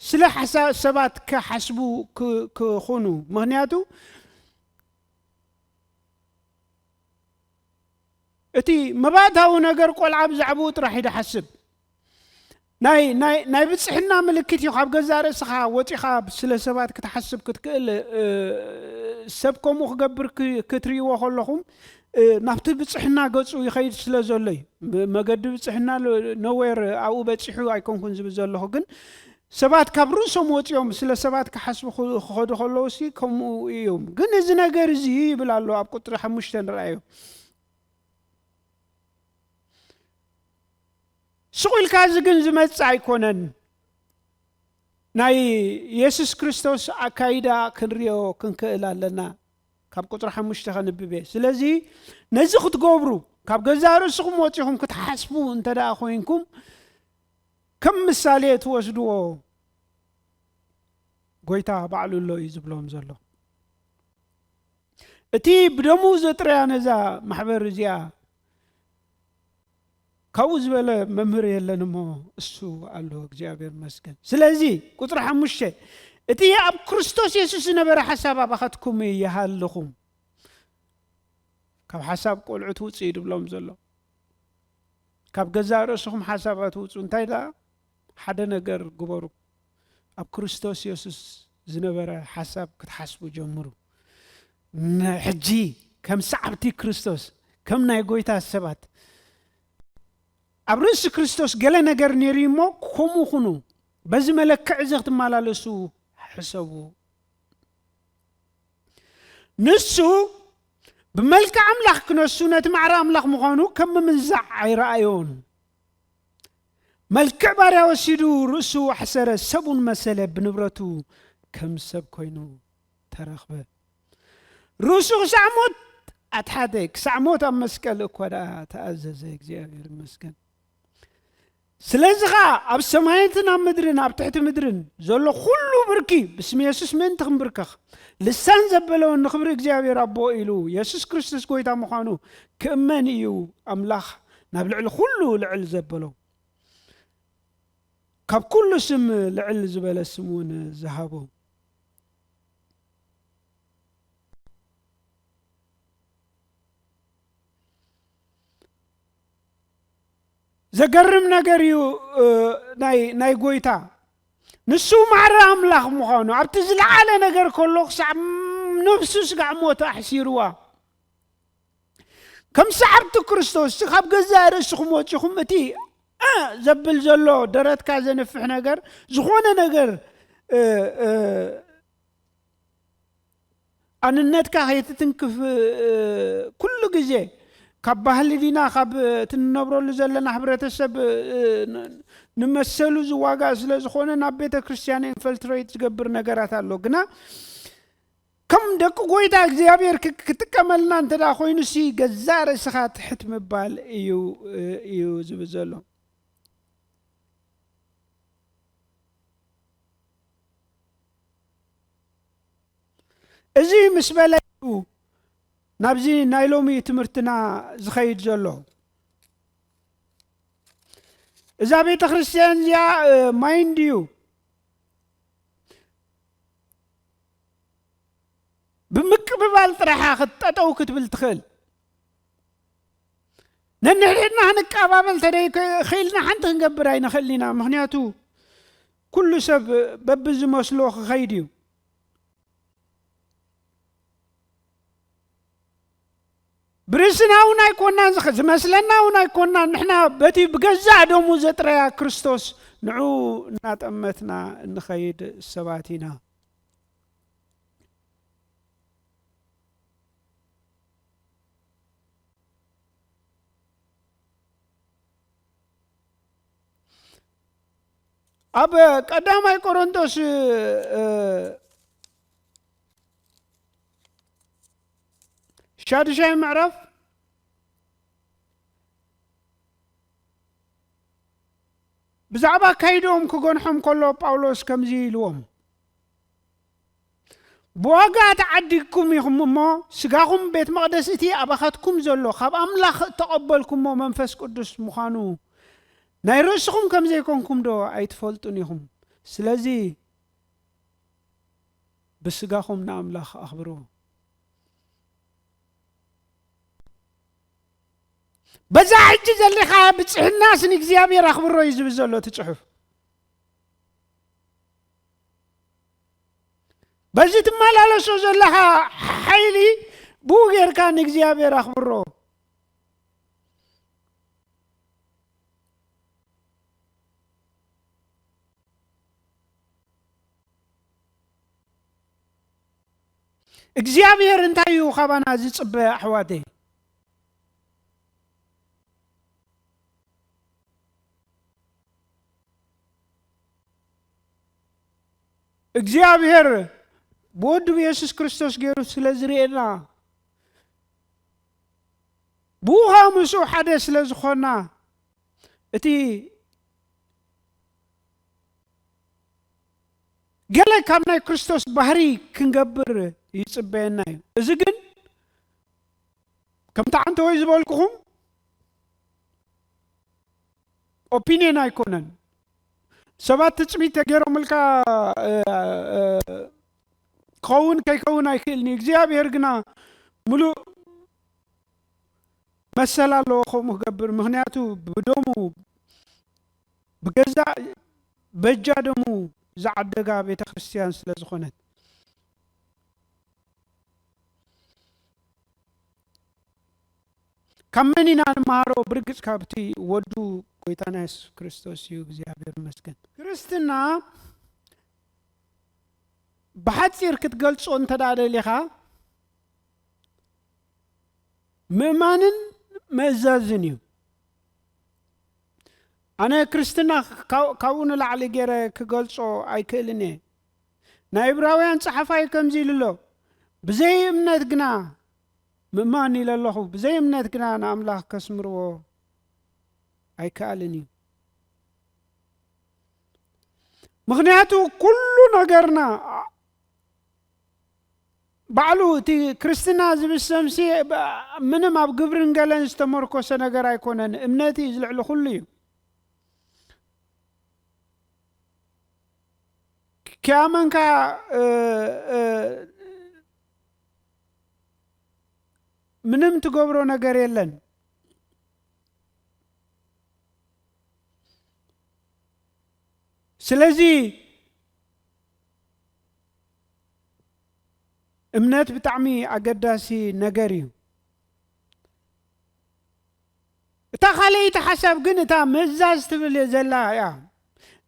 ስለ ሓሳ-፣ ሰባት ክሓስቡ ክ-፣ ክኹኑ። ምኽንያቱ፣ እቲ መባእታዊ ነገር ቆልዓ ብዛዕባኡ ጥራሕ እዩ ዝሓስብ። ናይ፣ ናይ፣ ናይ ብጽሕና ምልክት እዩ። ካብ ገዛእ ርእስኻ ወጺኻ ስለ ሰባት ክትሓስብ ክትክእል፣ እ፣ ሰብ ከምኡ ክገብር ክ-፣ ክትርእይዎ ከለኹም፣ እ፣ ናብቲ ብጽሕና ገጹ ይኸይድ ስለ ዘሎ እዩ። ብ-፣ መገዲ ብጽሕና ሎ-፣ ነዌር ኣብኡ በጺሑ ኣይኮንኩን ዝብል ዘለኹ፣ ግን ሰባት ካብ ርእሶም ወጺኦም ስለ ሰባት ክሓስቡ ክ-፣ ክኸዱ ከለዉሲ ከምኡ እዮም። ግን እዚ ነገር እዚ ይብል ኣሎ ኣብ ቁጽሪ ሓሙሽተ ንርኣዮ። ስቕ ኢልካ እዚ ግን ዝመጽእ ኣይኮነን። ናይ የሱስ ክርስቶስ ኣካይዳ ክንርእዮ ክንክእል ኣለና። ካብ ቁጽሪ ሓሙሽተ ከንብብ እየ። ስለዚ ነዚ ክትገብሩ፣ ካብ ገዛእ ርእስኹም ወጺኹም ክትሓስቡ እንተ ደኣ ኮይንኩም፣ ከም ምሳሌ ትወስድዎ ጐይታ ባዕሉ ኣሎ እዩ ዝብሎም ዘሎ። እቲ ብደሙ ዘጥረያ ነዛ ማሕበር እዚኣ ካብኡ ዝበለ መምህር የለን እሞ እሱ ኣሎ፣ እግዚኣብሔር ይመስገን። ስለዚ ቁጽሪ ሓሙሽተ፣ እቲ ኣብ ክርስቶስ የሱስ ዝነበረ ሓሳብ ኣባኻትኩም ይሃልኹም። ካብ ሓሳብ ቆልዑ ትውጽእ እዩ ድብሎም ዘሎ። ካብ ገዛእ ርእስኹም ሓሳብ ኣትውጹ። እንታይ ደኣ? ሓደ ነገር ግበሩ። ኣብ ክርስቶስ የሱስ ዝነበረ ሓሳብ ክትሓስቡ ጀምሩ። ን-፣ ሕጂ ከም ሰዓብቲ ክርስቶስ፣ ከም ናይ ጐይታ ሰባት፣ ኣብ ርእሲ ክርስቶስ ገለ ነገር ነይሩ እሞ፣ ከምኡ ኩኑ። በዚ መለክዕ እዚ ክትመላለሱ ሕሰቡ። ንሱ ብመልክዕ ኣምላኽ ክነሱ፣ ነቲ ማዕረ ኣምላኽ ምዃኑ ከም ምምንዛዕ ኣይረኣዮን። መልክዕ ባርያ ወሲዱ፣ ርእሱ ኣሕሰረ፣ ሰብኡን መሰለ፣ ብንብረቱ ከም ሰብ ኮይኑ ተረኽበ። ርእሱ ክሳዕ ሞት ኣትሓተ፣ ክሳዕ ሞት ኣብ መስቀል እኳ ደኣ ተኣዘዘ። እግዚኣብሔር ይመስገን። ስለዚ ኸኣ ኣብ ሰማያትን ኣብ ምድርን ኣብ ትሕቲ ምድርን ዘሎ ኩሉ ብርኪ ብስም የሱስ ምእንቲ ክንብርከኽ፣ ልሳን ዘበለውን ንኽብሪ እግዚኣብሔር ኣቦ ኢሉ የሱስ ክርስቶስ ጐይታ ምዃኑ ክእመን እዩ ኣምላኽ ናብ ልዕሊ ኩሉ ልዕል ዘበሎ። ካብ ኩሉ ስም ልዕል ዝበለ ስም እውን ዝሃቦ። ዘገርም ነገር እዩ። እ፣ ናይ፣ ናይ ጐይታ ንሱ ማዕረ ኣምላኽ ምዃኑ ኣብቲ ዝለዓለ ነገር ከሎ ክሳዕ ነብሱ ስጋዕ ሞት ኣሕሲርዋ። ከም ሰዓብቲ ክርስቶስ ካብ ገዛእ ርእስኹም ወጺኹም እቲ እ ዘብል ዘሎ ደረትካ ዘንፍሕ ነገር፣ ዝኾነ ነገር እ፣ እ፣ ኣንነትካ ከይትትንክፍ፣ እ፣ ኩሉ ግዜ ካብ ባህሊ ዲና፣ ካብ እቲ እንነብረሉ ዘለና ሕብረተሰብ፣ እ፣ ን-፣ ንመሰሉ ዝዋጋእ ስለ ዝኾነ ናብ ቤተ ክርስቲያን ኢንፈልትሬት ዝገብር ነገራት ኣሎ። ግና ከም ደቂ ጐይታ እግዚኣብሔር ክ-፣ ክጥቀመልና እንተ ደኣ ኮይኑሲ፣ ገዛእ ርእስኻ ትሕት ምባል እዩ፣ እ፣ እዩ ዝብል ዘሎ። እዚ ምስ በለ እዩ ናብዚ ናይ ሎሚ ትምህርትና ዝኸይድ ዘሎ። እዛ ቤተ ክርስቲያን እዚኣ፣ እ፣ ማይንድ እዩ። ብምቅብባል ጥራሓ ክትጠጠው ክትብል ትኽእል። ነንሕድሕድና ክንቀባበል ተደይ-፣ ክኢልና ሓንቲ ክንገብር ኣይንኽእልን ኢና። ምኽንያቱ ኩሉ ሰብ በብዝመስሎ ክኸይድ እዩ። ብርእስና እውን ኣይኮናን፣ ዝኸ-፣ ዝመስለና እውን ኣይኮናን። ንሕና በቲ ብገዛእ ደሙ ዘጥረያ ክርስቶስ ንዑ እናጠመትና እንኸይድ ሰባት ኢና። ኣብ ቀዳማይ ቆሮንቶስ፣ እ፣ ሻድሻይ ምዕራፍ ብዛዕባ ኣካይድኦም ክገንሖም ከሎ ጳውሎስ ከምዚ ኢልዎም፣ "ብዋጋ ተዓዲግኩም ኢኹም እሞ፣ ስጋኹም ቤት መቕደስ እቲ ኣባኻትኩም ዘሎ ካብ ኣምላኽ እተቐበልኩሞ መንፈስ ቅዱስ ምዃኑ ናይ ርእስኹም ከም ዘይኮንኩም ዶ ኣይትፈልጡን ኢኹም? ስለዚ ብስጋኹም ንኣምላኽ ኣኽብርዎ።" በዛ ሕጂ ዘለኻያ ብጽሕናስ ንእግዚኣብሔር ኣኽብሮ እዩ ዝብል ዘሎ እቲ ጽሑፍ። በዚ ትመላለሶ ዘለኻ ሓይሊ ብኡ ጌርካ ንእግዚኣብሔር ኣኽብሮ። እግዚኣብሔር እንታይ እዩ ካባና ዝጽበ ኣሕዋተይ? እግዚኣብሔር ብወዱ ብየሱስ ክርስቶስ ገይሩ ስለ ዝርእየና፣ ብኡ ኸኣ ምስኡ ሓደ ስለ ዝኾንና፣ እቲ ገለ ካብ ናይ ክርስቶስ ባህሪ ክንገብር ይጽበየና እዩ። እዚ ግን ከምቲ ዓንተወይ ዝበልኩኹም ኦፒንየን ኣይኮነን። ሰባት ትጽቢት ተገይሮምልካ፣ እ፣ እ፣ ክኸውን ከይከውን ኣይክእልን እዩ። እግዚኣብሔር ግና ምሉእ መሰል ኣለዎ ከምኡ ክገብር። ምኽንያቱ ብደሙ፣ ብገዛእ በጃ ደሙ ዝዓደጋ ቤተ ክርስቲያን ስለ ዝኾነት። ካብ መን ኢና ንመሃሮ? ብርግጽ ካብቲ ወዱ ጎይታና የሱስ ክርስቶስ እዩ። እግዚኣብሔር ይመስገን። ክርስትና ብሓጺር ክትገልጾ እንተ ደኣ ደሊኻ፣ ምእማንን ምእዛዝን እዩ። ኣነ ክርስትና ካብ-፣ ካብኡ ንላዕሊ ገይረ ክገልጾ ኣይክእልን እየ። ናይ ዕብራውያን ጸሓፋይ ከምዚ ኢሉ ኣሎ፣ "ብዘይ እምነት ግና ምእማን ኢለ ኣለኹ፣ ብዘይ እምነት ግና ንኣምላኽ ከስምርዎ ኣይከኣልን እዩ።" ምኽንያቱ ኩሉ ነገርና ባዕሉ እቲ ክርስትና ዝብል ስምሲ ብ-፣ ምንም ኣብ ግብርን ገለን ዝተመርኮሰ ነገር ኣይኮነን። እምነት እዩ ዝልዕሊ ኩሉ እዩ። ክያመንካ፣ እ፣ እ፣ ምንም ትገብሮ ነገር የለን። ስለዚ እምነት ብጣዕሚ ኣገዳሲ ነገር እዩ። እታ ካልኣይቲ ሓሳብ ግን እታ ምእዛዝ ትብል ዘላ እያ።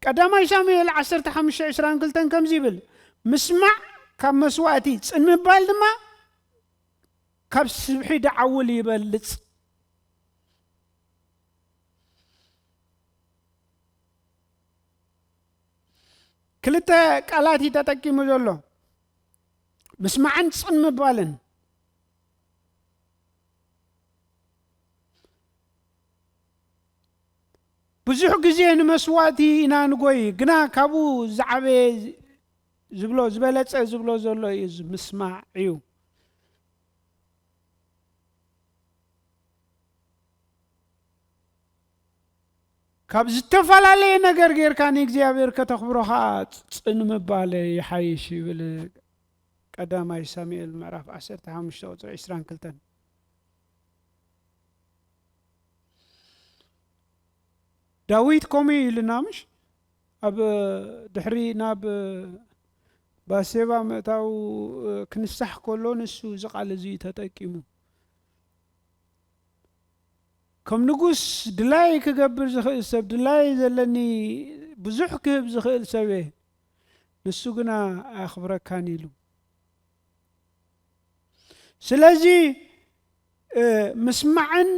ቀዳማይ ሳሙኤል ዓሰርተ ሓሙሽተ ዕስራን ክልተን ከምዚ ይብል፣ "ምስማዕ ካብ መስዋእቲ፣ ጽን ምባል ድማ ካብ ስብሒ ደዓውል ይበልጽ።" ክልተ ቃላት እዩ ተጠቂሙ ዘሎ፣ ምስማዕን ጽን ምባልን። ብዙሕ ግዜ ንመስዋእቲ ኢና ንጎይ፣ ግና ካብኡ ዝዓበየ ዝብሎ፣ ዝበለጸ ዝብሎ ዘሎ እዩ፣ እዚ ምስማዕ እዩ። ካብ ዝተፈላለየ ነገር ጌርካ ንእግዚኣብሔር ከተኽብሮ ኸዓ ጽን ምባል ይሓይሽ ይብል ቀዳማይ ሳሙኤል ምዕራፍ ዓሰርተ ሓሙሽተ ቁጽሪ ዕስራን ክልተን። ዳዊት ከምኡ እዩ ኢሉና፣ ምሽ? ኣብ ድሕሪ ናብ ባሴባ ምእታው ክንሳሕ ከሎ ንሱ እዚ ቃል እዚ እዩ ተጠቂሙ። ከም ንጉስ ድላይ ክገብር ዝኽእል ሰብ፣ ድላይ ዘለኒ ብዙሕ ክህብ ዝኽእል ሰብ እየ፣ ንሱ ግና ኣየኽብረካን ኢሉ። ስለዚ፣ እ፣ ምስማዕን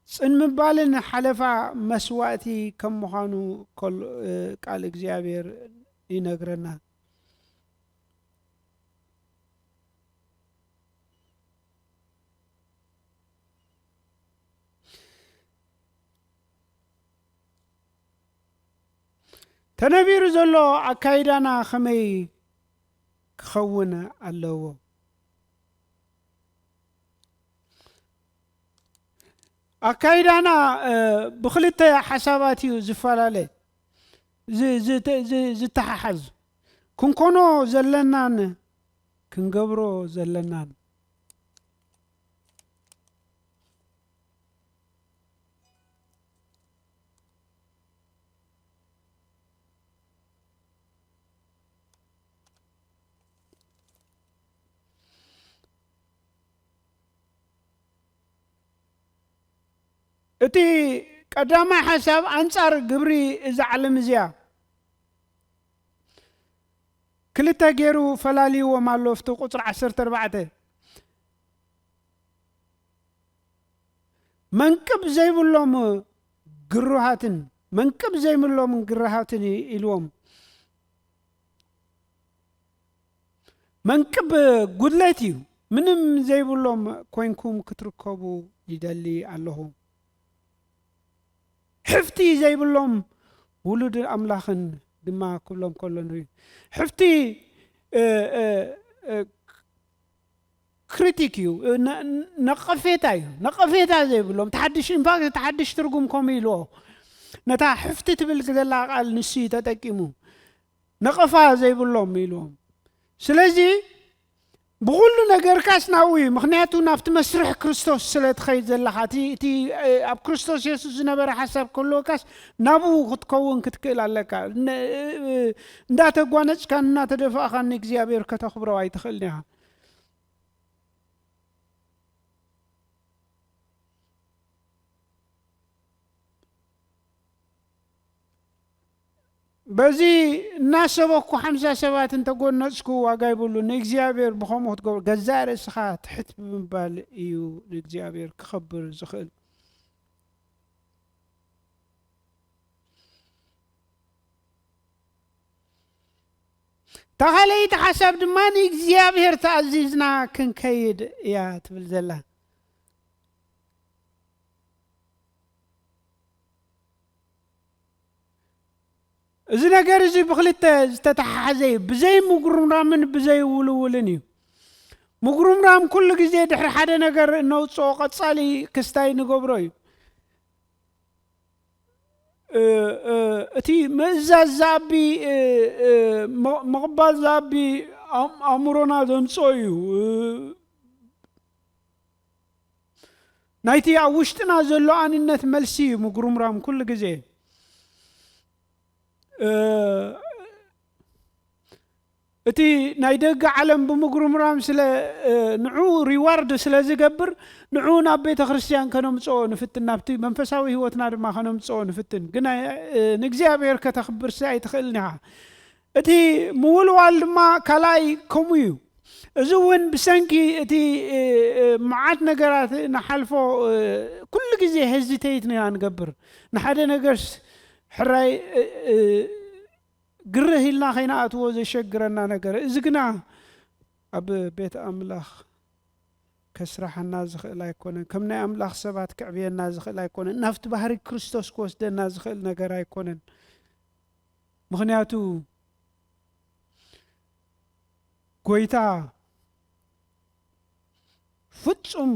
ጽን ምባልን ሓለፋ መስዋእቲ ከም ምዃኑ ከሎ፣ እ፣ ቃል እግዚኣብሔር ይነግረና። ተነቢሩ ዘሎ ኣካይዳና ከመይ ክኸውን ኣለዎ? ኣካይዳና፣ እ፣ ብኽልተ ሓሳባት እዩ ዝፈላለ፣ ዝ-፣ ዝ-፣ ዝ-፣ ዝተሓሓዝ። ክንኮኖ ዘለናን ክንገብሮ ዘለናን። እቲ ቀዳማይ ሓሳብ ኣንጻር ግብሪ እዛ ዓለም እዚኣ ክልተ ገይሩ ፈላልይዎም ኣሎ። ኣብቲ ቁጽሪ ዓሰርተ ኣርባዕተ፣ መንቅብ ዘይብሎም ግሩሃትን፣ መንቅብ ዘይብሎም ግሩሃትን ኢልዎም። መንቅብ ጉድለት እዩ። ምንም ዘይብሎም ኮይንኩም ክትርከቡ ይደሊ ኣለኹ። ሕፍቲ ዘይብሎም ውሉድ ኣምላኽን ድማ ክብሎም ከሎ ንርኢ። ሕፍቲ፣ እ፣ እ፣ እ፣ ክሪቲክ እዩ፣ ነ-፣ ነቐፌታ እዩ። ነቐፌታ ዘይብሎም፣ ተሓድሽ፣ ኢንፋክት፣ ተሓድሽ ትርጉም ከምኡ ኢልዎ። ነታ ሕፍቲ ትብል ዘላ ቃል ንሱ እዩ ተጠቂሙ። ነቐፋ ዘይብሎም ኢልዎም። ስለዚ፣ ብኹሉ ነገርካስ ናብኡ እዩ። ምኽንያቱ፣ ናብቲ መስርሕ ክርስቶስ ስለ ትኸይድ ዘለኻ፣ እቲ፣ እቲ፣ እ፣ ኣብ ክርስቶስ የሱስ ዝነበረ ሓሳብ ክህልወካስ፣ ናብኡ ክትከውን ክትክእል ኣለካ። ነ-፣ እ፣ እ፣ እንዳተጓነጽካን እናተደፋእካን ንእግዚኣብሔር ከተኽብሮ ኣይትኽእልን ኢኻ። በዚ እናሰበኩ ሓምሳ ሰባት እንተጎነጽኩ ዋጋ ይብሉ። ንእግዚኣብሔር ብኸምኡ ክትገብሮ፣ ገዛእ ርእስኻ ትሕት ብምባል እዩ ንእግዚኣብሔር ክኸብር ዝኽእል። እታ ካልኣይቲ ሓሳብ ድማ ንእግዚኣብሔር ተኣዚዝና ክንከይድ እያ ትብል ዘላ። እዚ ነገር እዚ ብኽልተ ዝተተሓሓዘ እዩ። ብዘይ ምጉርምራምን ብዘይ ውልውልን እዩ። ምጉርምራም ኩሉ ግዜ ድሕሪ ሓደ ነገር እነውፅኦ ቀፃሊ ክስታይ ንገብሮ እዩ። እ፣ እ፣ እቲ ምእዛዝ ዝኣቢ፣ እ፣ እ፣ ም-፣ ምቕባል ዝኣቢ ኣም-፣ ኣእምሮና ዘምፅኦ እዩ። እ፣ ናይቲ ኣብ ውሽጥና ዘሎ ኣንነት መልሲ እዩ ምጉርምራም ኩሉ ግዜ። እ፣ እቲ ናይ ደገ ዓለም ብምጉርምራም ስለ፣ እ፣ ንዑ ሪዋርድ ስለ ዝገብር፣ ንዑ ናብ ቤተ ክርስቲያን ከነምጽኦ ንፍትን፣ ናብቲ መንፈሳዊ ህይወትና ድማ ከነምጽኦ ንፍትን። ግን ኣይ-፣ እ፣ ንእግዚኣብሔር ከተኽብርሲ ኣይትኽእልን ኢኻ። እቲ ምውልዋል ድማ ካልኣይ ከምኡ እዩ። እዚ እውን ብሰንኪ እቲ፣ እ፣ እ፣ መዓት ነገራት ንሓልፎ፣ እ፣ ኩሉ ግዜ ሄዚቴይት ኢና ንገብር። ንሓደ ነገርስ ሕራይ፣ እ፣ እ፣ ግርህ ኢልና ከይንኣትዎ ዘሸግረና ነገር። እዚ ግና ኣብ ቤት ኣምላኽ ከስራሓና ዝኽእል ኣይኮነን። ከም ናይ ኣምላኽ ሰባት ከዕብየና ዝኽእል ኣይኮነን። ናብቲ ባህሪ ክርስቶስ ክወስደና ዝኽእል ነገር ኣይኮነን። ምኽንያቱ ጎይታ ፍጹም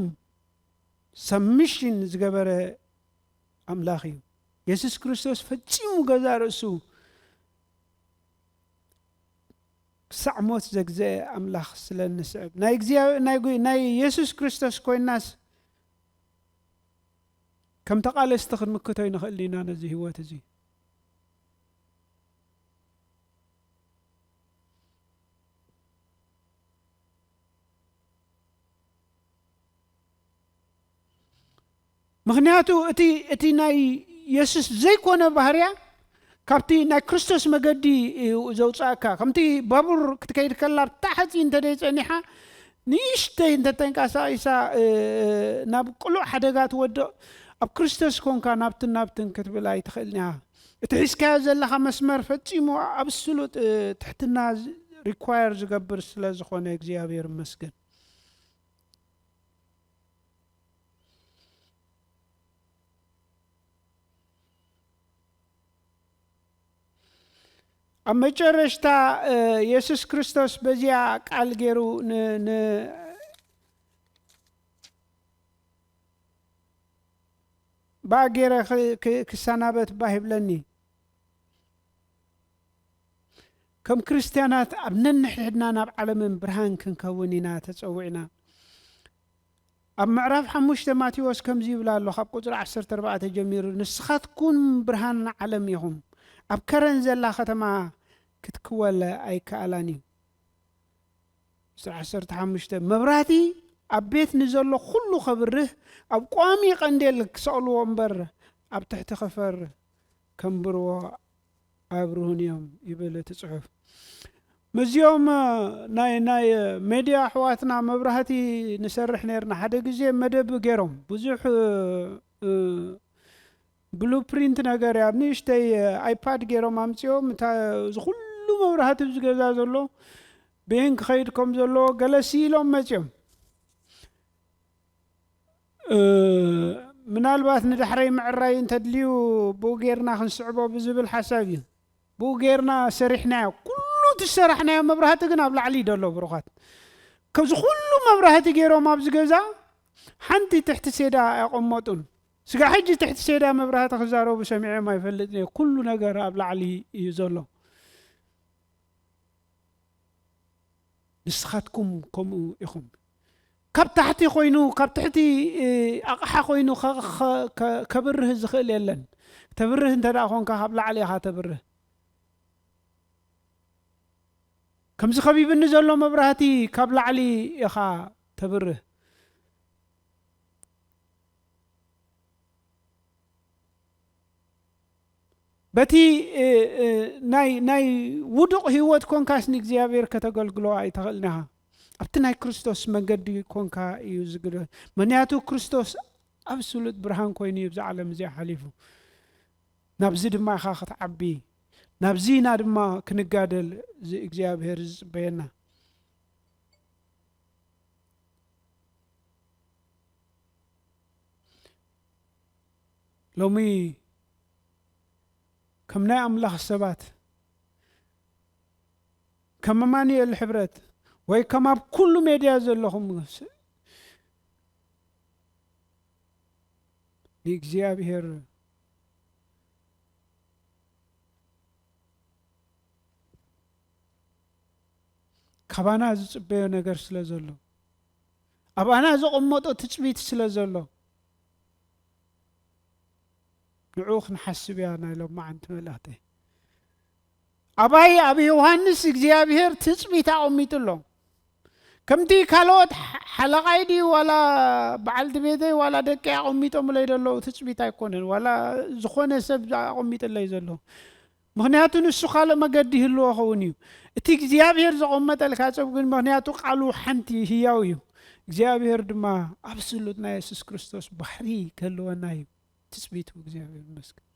ሰብሚሽን ዝገበረ ኣምላኽ እዩ። የሱስ ክርስቶስ ፈጺሙ ገዛእ ርእሱ ክሳዕ ሞት ዘግዘአ ኣምላኽ ስለ እንስዕብ፣ ናይ እግዚኣብ-፣ ናይ ጎ-፣ ናይ የሱስ ክርስቶስ ኮይናስ ከም ተቓለስቲ ክንምክቶ ኣይንኽእልን ኢና ነዚ ህይወት እዚ። ምኽንያቱ እቲ፣ እቲ ናይ የሱስ ዘይኮነ ባህርያ ካብቲ ናይ ክርስቶስ መገዲ እዩ ዘውፅኣካ። ከምቲ ባቡር ክትከይድ ከላ ብታ ሓፂን እንተ ደይ ጸኒሓ፣ ንእሽተይ እንተ ተንቀሳቒሳ፣ እ፣ ናብ ቅሉዕ ሓደጋ ትወድቕ። ኣብ ክርስቶስ ኮንካ ናብትን ናብትን ክትብል ኣይትኽእልን ኢኻ። እቲ ሒዝካዮ ዘለኻ መስመር ፈጺሙ ኣብስሉጥ፣ እ፣ ትሕትና ዝ-፣ ሪኳየር ዝገብር ስለ ዝኾነ እግዚኣብሔር ይመስገን። ኣብ መጨረሽታ፣ እ፣ የሱስ ክርስቶስ በዚኣ ቃል ገይሩ ን-፣ ን-፣ ብኣ ገይረ ክ-፣ ክ-፣ ክሰናበት ባህ ይብለኒ። ከም ክርስትያናት ኣብ ነንሕድሕድና ናብ ዓለምን ብርሃን ክንከውን ኢና ተጸዊዕና። ኣብ ምዕራፍ ሓሙሽተ ማቴዎስ ከምዚ ይብል ኣሎ፣ ካብ ቁጽሪ ዓሰርተ ኣርባዕተ ጀሚሩ፣ "ንስኻትኩም ብርሃን ዓለም ኢኹም። ኣብ ከረን ዘላ ከተማ ክትክወለ ኣይከኣላን እዩ።" ቁጽሪ ዓሰርተ ሓሙሽተ፣ "መብራህቲ ኣብ ቤት ንዘሎ ኩሉ ከብርህ፣ ኣብ ቋሚ ቀንዴል ክሰቕልዎ እምበር፣ ኣብ ትሕቲ ከፈር ከንብርዎ ኣየብርሁን እዮም" ይብል እቲ ጽሑፍ። ምስዚኦም፣ እ፣ ናይ፣ ናይ፣ እ፣ ሜድያ ኣሕዋትና መብራህቲ ንሰርሕ ነርና። ሓደ ግዜ መደብ ገይሮም፣ ብዙሕ፣ እ፣ እ፣ ብሉፕሪንት ነገር እያ፣ ኣብ ንእሽተይ፣ እ፣ ኣይፓድ ገይሮም ኣምጺኦም፣ እታ፣ እዚ ኩሉ መብራህቲ ኣብዚ ገዛ ዘሎ ብየን ክኸይድ ከም ዘለዎ ገለ ስኢሎም መጺኦም። እ፣ ምናልባት ንዳሕረይ ምዕራይ እንተድልዩ ብኡ ጌርና ክንስዕቦ ብዝብል ሓሳብ እዩ። ብኡ ጌርና ሰሪሕናዮ። ኩሉ እቲ ዝሰራሕናዮ መብራህቲ ግን ኣብ ላዕሊ እዩ ዘሎ፣ ብሩኻት። ካብዚ ኩሉ መብራህቲ ጌሮም ኣብዚ ገዛ ሓንቲ ትሕቲ ሴዳ ኣየቐመጡን። ስጋዕ ሕጂ ትሕቲ ሴዳ መብራህቲ ክዛረቡ ሰሚዐም ኣይፈልጥን እየ። ኩሉ ነገር ኣብ ላዕሊ እዩ ዘሎ። ንስኻትኩም ከምኡ ኢኹም። ካብ ታሕቲ ኮይኑ፣ ካብ ትሕቲ፣ እ፣ ኣቕሓ ኮይኑ ኸ-፣ ኸ-፣ ከ-፣ ከብርህ ዝኽእል የለን። ተብርህ እንተ ደኣ ኾንካ፣ ካብ ላዕሊ ኢኻ ተብርህ። ከምዚ ከቢብኒ ዘሎ መብራህቲ ካብ ላዕሊ ኢኻ ተብርህ። እቲ እ፣ እ፣ ናይ ናይ ውዱቕ ህይወት ኮንካስ ንእግዚኣብሔር ከተገልግሎ ኣይትኽእልን ኢኻ። ኣብቲ ናይ ክርስቶስ መገዲ ኮንካ እዩ ዝግደ። ምኽንያቱ ክርስቶስ ኣብስሉት ብርሃን ኮይኑ እዩ ብዛ ዓለም እዚኣ ሓሊፉ። ናብዚ ድማ ኢኻ ክትዓቢ፣ ናብዚ ኢና ድማ ክንጋደል እዚ እግዚኣብሔር ዝጽበየና። ሎሚ ከም ናይ ኣምላኽ ሰባት፣ ከም ኣማኑኤል ሕብረት ወይ ከም ኣብ ኩሉ ሜድያ ዘለኹም ንእግዚኣብሔር ካባና ዝጽበዮ ነገር ስለ ዘሎ፣ ኣባና ዘቐመጦ ትጽቢት ስለ ዘሎ፣ ንዕኡ ክንሓስብ እያ ናይ ሎማዓንቲ መልእኽተይ። ኣባይ ኣብ ዮሃንስ እግዚኣብሔር ትጽቢት ኣቐሚጡ ኣሎ። ከምቲ ካልኦት ሓ-፣ ሓለቓይ ድዩ ዋላ በዓልቲ ቤተይ ዋላ ደቂ ኣቐሚጦምለይ ዘለዉ ትጽቢት ኣይኮነን፣ ዋላ ዝኾነ ሰብ ኣቐሚጥለይ ዘሎ። ምኽንያቱ ንሱ ካልእ መገዲ ይህልዎ ኸውን እዩ። እቲ እግዚኣብሔር ዘቐመጠልካ ጸብ ግን፣ ምኽንያቱ ቃሉ ሓንቲ ህያው እዩ። እግዚኣብሔር ድማ ኣብስሉት ናይ የሱስ ክርስቶስ ባህሪ ክህልወና እዩ ትጽቢቱ። እግዚኣብሔር ይመስገን።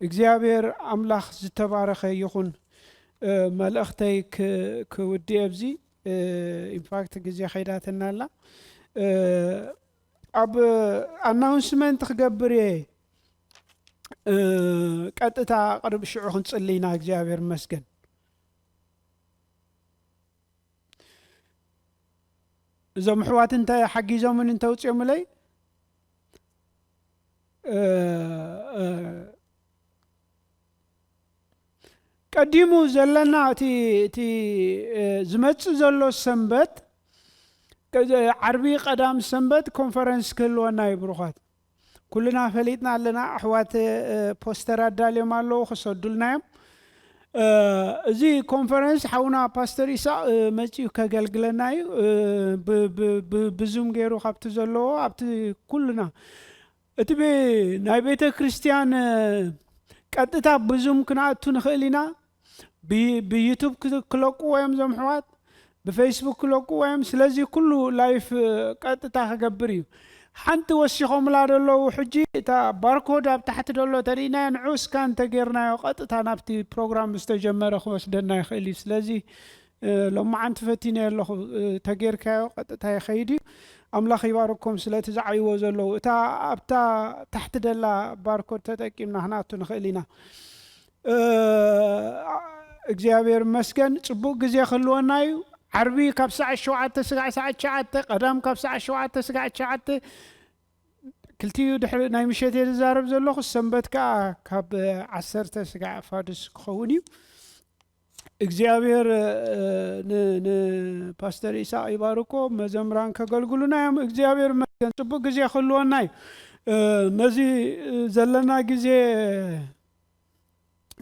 እግዚኣብሔር ኣምላኽ ዝተባረኸ ይኹን። እ፣ መልእኽተይ ክ-፣ ክውድእ ኣብዚ፣ እ፣ ኢንፋክት ግዜ ከይዳትና ኣላ። እ፣ ኣብ ኣናውንስመንት ክገብር እየ። እ፣ ቀጥታ ቅድሚ ሽዑ ክንጽሊ ኢና። እግዚኣብሔር ይመስገን። እዞም ኣሕዋት እንተ ሓጊዞምን እንተ ኣውጽኦምለይ፣ እ፣ እ፣ ቀዲሙ ዘለና እቲ፣ እቲ፣ እ፣ ዝመጽእ ዘሎ ሰንበት፣ ቀ-፣ ዓርቢ ቀዳም ሰንበት ኮንፈረንስ ክህልወና እዩ ብሩኻት። ኩልና ፈሊጥና ኣለና። ኣሕዋት፣ እ፣ ፖስተር ኣዳልዮም ኣለዉ፣ ክሰዱልና እዮም። እ፣ እዚ ኮንፈረንስ ሓውና ፓስተር ኢሳቕ፣ እ፣ መጺኡ ከገልግለና እዩ። እ፣ ብ-፣ ብ-፣ ብ-፣ ብዙም ገይሩ ካብቲ ዘለዎ ኣብቲ ኩልና እቲ ቤ-፣ ናይ ቤተ ክርስቲያን፣ እ፣ ቀጥታ ብዙም ክንኣቱ ንኽእል ኢና። ብ-፣ ብዩቱብ ክ-፣ ክለቅዎ እዮም እዞም ኣሕዋት፣ ብፌስቡክ ክለቅዎ እዮም። ስለዚ ኩሉ ላይፍ፣ እ፣ ቀጥታ ክገብር እዩ። ሓንቲ ወሲኾምላ ዘለዉ ሕጂ እታ ባርኮድ ኣብ ታሕቲ ዘሎ ተሪእናዮ፣ ንዑ ስካን እንተጌርናዮ ቀጥታ ናብቲ ፕሮግራም ዝተጀመረ ክወስደና ይኽእል እዩ። ስለዚ፣ እ፣ ሎማዓንቲ ፈቲነ ኣለኹ፣ እ፣ ተጌርካዮ ቀጥታ ይኸይድ እዩ። ኣምላኽ ይባርኮም ስለቲ ዝዓይዎ ዘለዉ። እታ ኣብታ ታሕቲ ደላ ባርኮድ ተጠቂምና ክንኣቱ ንኽእል ኢና። እ፣ እግዚኣብሔር ይመስገን፣ ጽቡቕ ግዜ ክህልወና እዩ። ዓርቢ ካብ ሰዓት ሸውዓተ ስጋዕ ሰዓት ትሽዓተ፣ ቀዳም ካብ ሰዓት ሸውዓተ ስጋዕ ትሽዓተ፣ ክልቲኡ ድሕሪ ናይ ምሸት እየ ዝዛረብ ዘለኹ። ሰንበት ከኣ ካብ ዓሰርተ ስጋዕ ፋዱስ ክኸውን እዩ። እግዚኣብሔር፣ እ፣ ን-፣ ንፓስተር ኢሳቅ ይባርኮ፣ መዘምራን ከገልግሉና እዮም። እግዚኣብሔር ይመስገን፣ ጽቡቅ ግዜ ክህልወና እዩ። እ፣ ነዚ ዘለና ግዜ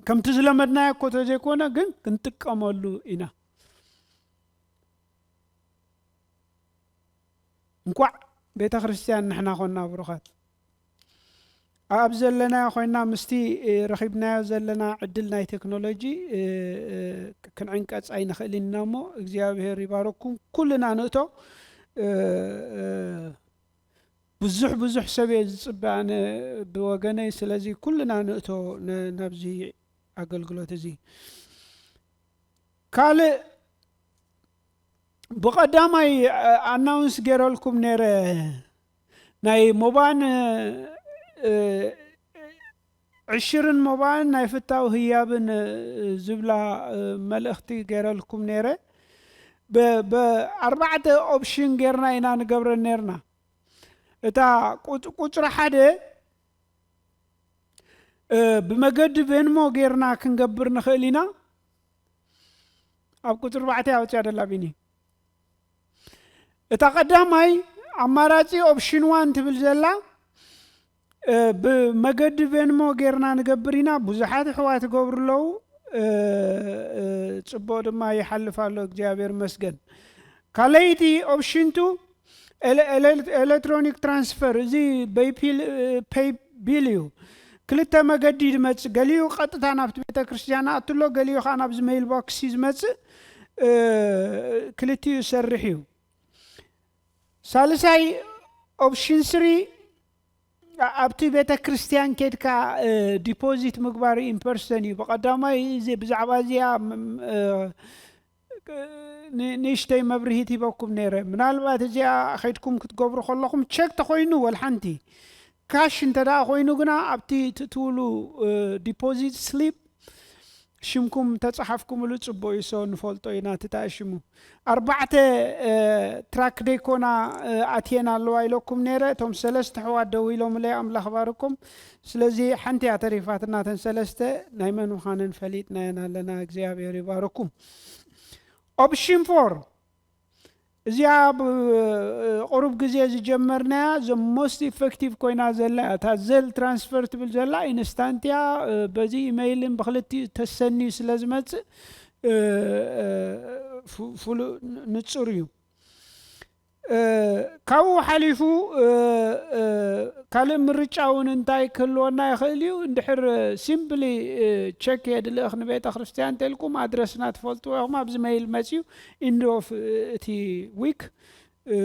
ከምቲ ዝለመድናዮ እኮ ተዘይኮነ፣ ግን ክንጥቀመሉ ኢና። እንኳዕ ቤተ ክርስቲያን ንሕና ኾንና ብሩኻት። ኣብ ዘለናዮ ኮይና ምስቲ፣ እ፣ ረኺብናዮ ዘለና ዕድል ናይ ቴክኖሎጂ፣ እ፣ እ፣ ክንዕንቀጽ ኣይንኽእልን ኢና እሞ፣ እግዚኣብሔር ይባረኩም። ኩልና ንእቶ፣ እ፣ እ፣ ብዙሕ ብዙሕ ሰብ እየ ዝጽበ ኣነ ብወገነይ። ስለዚ ኩልና ንእቶ ነ-፣ ናብዚ ኣገልግሎት እዚ። ካልእ ብቐዳማይ፣ እ፣ ኣናውንስ ገይረልኩም ነይረ። ናይ ሞባን፣ እ፣ ዕሽርን ሞባን ናይ ፍታው ህያብን፣ እ፣ ዝብላ፣ እ፣ መልእኽቲ ገይረልኩም ነይረ። ብ-፣ ብኣርባዕተ ኦፕሽን ጌርና ኢና ንገብረን ነይርና። እታ ቁጽ-፣ ቁጽሪ ሓደ፣ እ፣ ብመገዲ ቬንሞ ጌርና ክንገብር ንኽእል ኢና። ኣብ ቁጽሪ ኣርባዕተ ኣውጽያ ደላ ቢኒ። እታ ቀዳማይ ኣማራጺ ኦፕሽን ዋን ትብል ዘላ፣ እ፣ ብመገዲ ቬንሞ ጌርና ንገብር ኢና። ብዙሓት ኣሕዋት ይገብሩ ኣለዉ። እ፣ እ፣ ጽቡቕ ድማ ይሓልፍ ኣሎ፣ እግዚኣብሔር ይመስገን። ካልኣይቲ ኦፕሽን ቱ ኤለ-፣ ኤለ-፣ ኤሌክትሮኒክ ትራንስፈር፣ እዚ በይፒል፣ እ፣ ፔይ-፣ ቢል እዩ። ክልተ መገዲ ዝመጽእ፣ ገሊኡ ቀጥታ ናብቲ ቤተ ክርስቲያን ኣትሎ፣ ገሊኡ ከዓ ናብዚ ሜይል ቦክስ እዩ ዝመጽእ። እ፣ ክልቲኡ ይሰርሕ እዩ። ሳልሳይ ኦፕሽን ስሪ፣ ኣ-፣ ኣብቲ ቤተ ክርስቲያን ኬድካ፣ እ፣ ዲፖዚት ምግባር ኢን ፐርሰን እዩ። ብቐዳማይ እዚ፣ ብዛዕባ እዚኣ፣ ም-፣ እ፣ ን-፣ ንእሽተይ መብርሂት ሂበኩም ነይረ። ምናልባት እዚኣ ኸይድኩም ክትገብሩ ከለኹም ቸክ ተኾይኑ ወላ ሓንቲ ካሽ እንተ ደኣ ኮይኑ ግና ኣብቲ ትእትውሉ፣ እ፣ ዲፖዚት ስሊፕ ሽምኩም ተጻሓፍኩምሉ ጽቡቕ እዩ። ሶ ንፈልጦ ኢና እቲ ሽሙ። ኣርባዕተ፣ እ፣ ትራክ ደይኮና፣ እ፣ ኣትየን ኣለዋ ኢለኩም ነይረ። እቶም ሰለስተ ኣሕዋት ደው ኢሎምለይ፣ ኣምላኽ ባርኩም። ስለዚ ሓንቲ እያ ተሪፋትና፣ እተን ሰለስተ ናይ መን ምዃነን ፈሊጥናየን ኣለና። እግዚኣብሔር ይባርኩም። ኦፕሽን ፎር፣ እዚኣ ብ-፣ ቁሩብ ግዜ ዝጀመርናያ፣ the most effective ኮይና ዘላ እያ። እታ ዘል ትራንስፈር ትብል ዘላ ኢንስታንት እያ። እ፣ በዚ ኢመይልን ብክልቲኡ ተሰንዩ ስለ ዝመጽእ፣ እ፣ እ፣ ፉ-፣ ፍሉ-፣ ን-፣ ንጹር እዩ። እ፣ ካብኡ ሓሊፉ፣ እ፣ እ፣ ካልእ ምርጫ እውን እንታይ ክህልወና ይኽእል እዩ? እንድሕር ሲምፕሊ፣ እ፣ ቸክ የድልእኽ ንቤተ ክርስቲያን እንተልኩም ኣድረስና ትፈልጥዎ ኢኹም። ኣብዚ ሜይል መጽዩ ኢንድ ኦፍ፣ እ፣ እቲ ዊክ፣ እ፣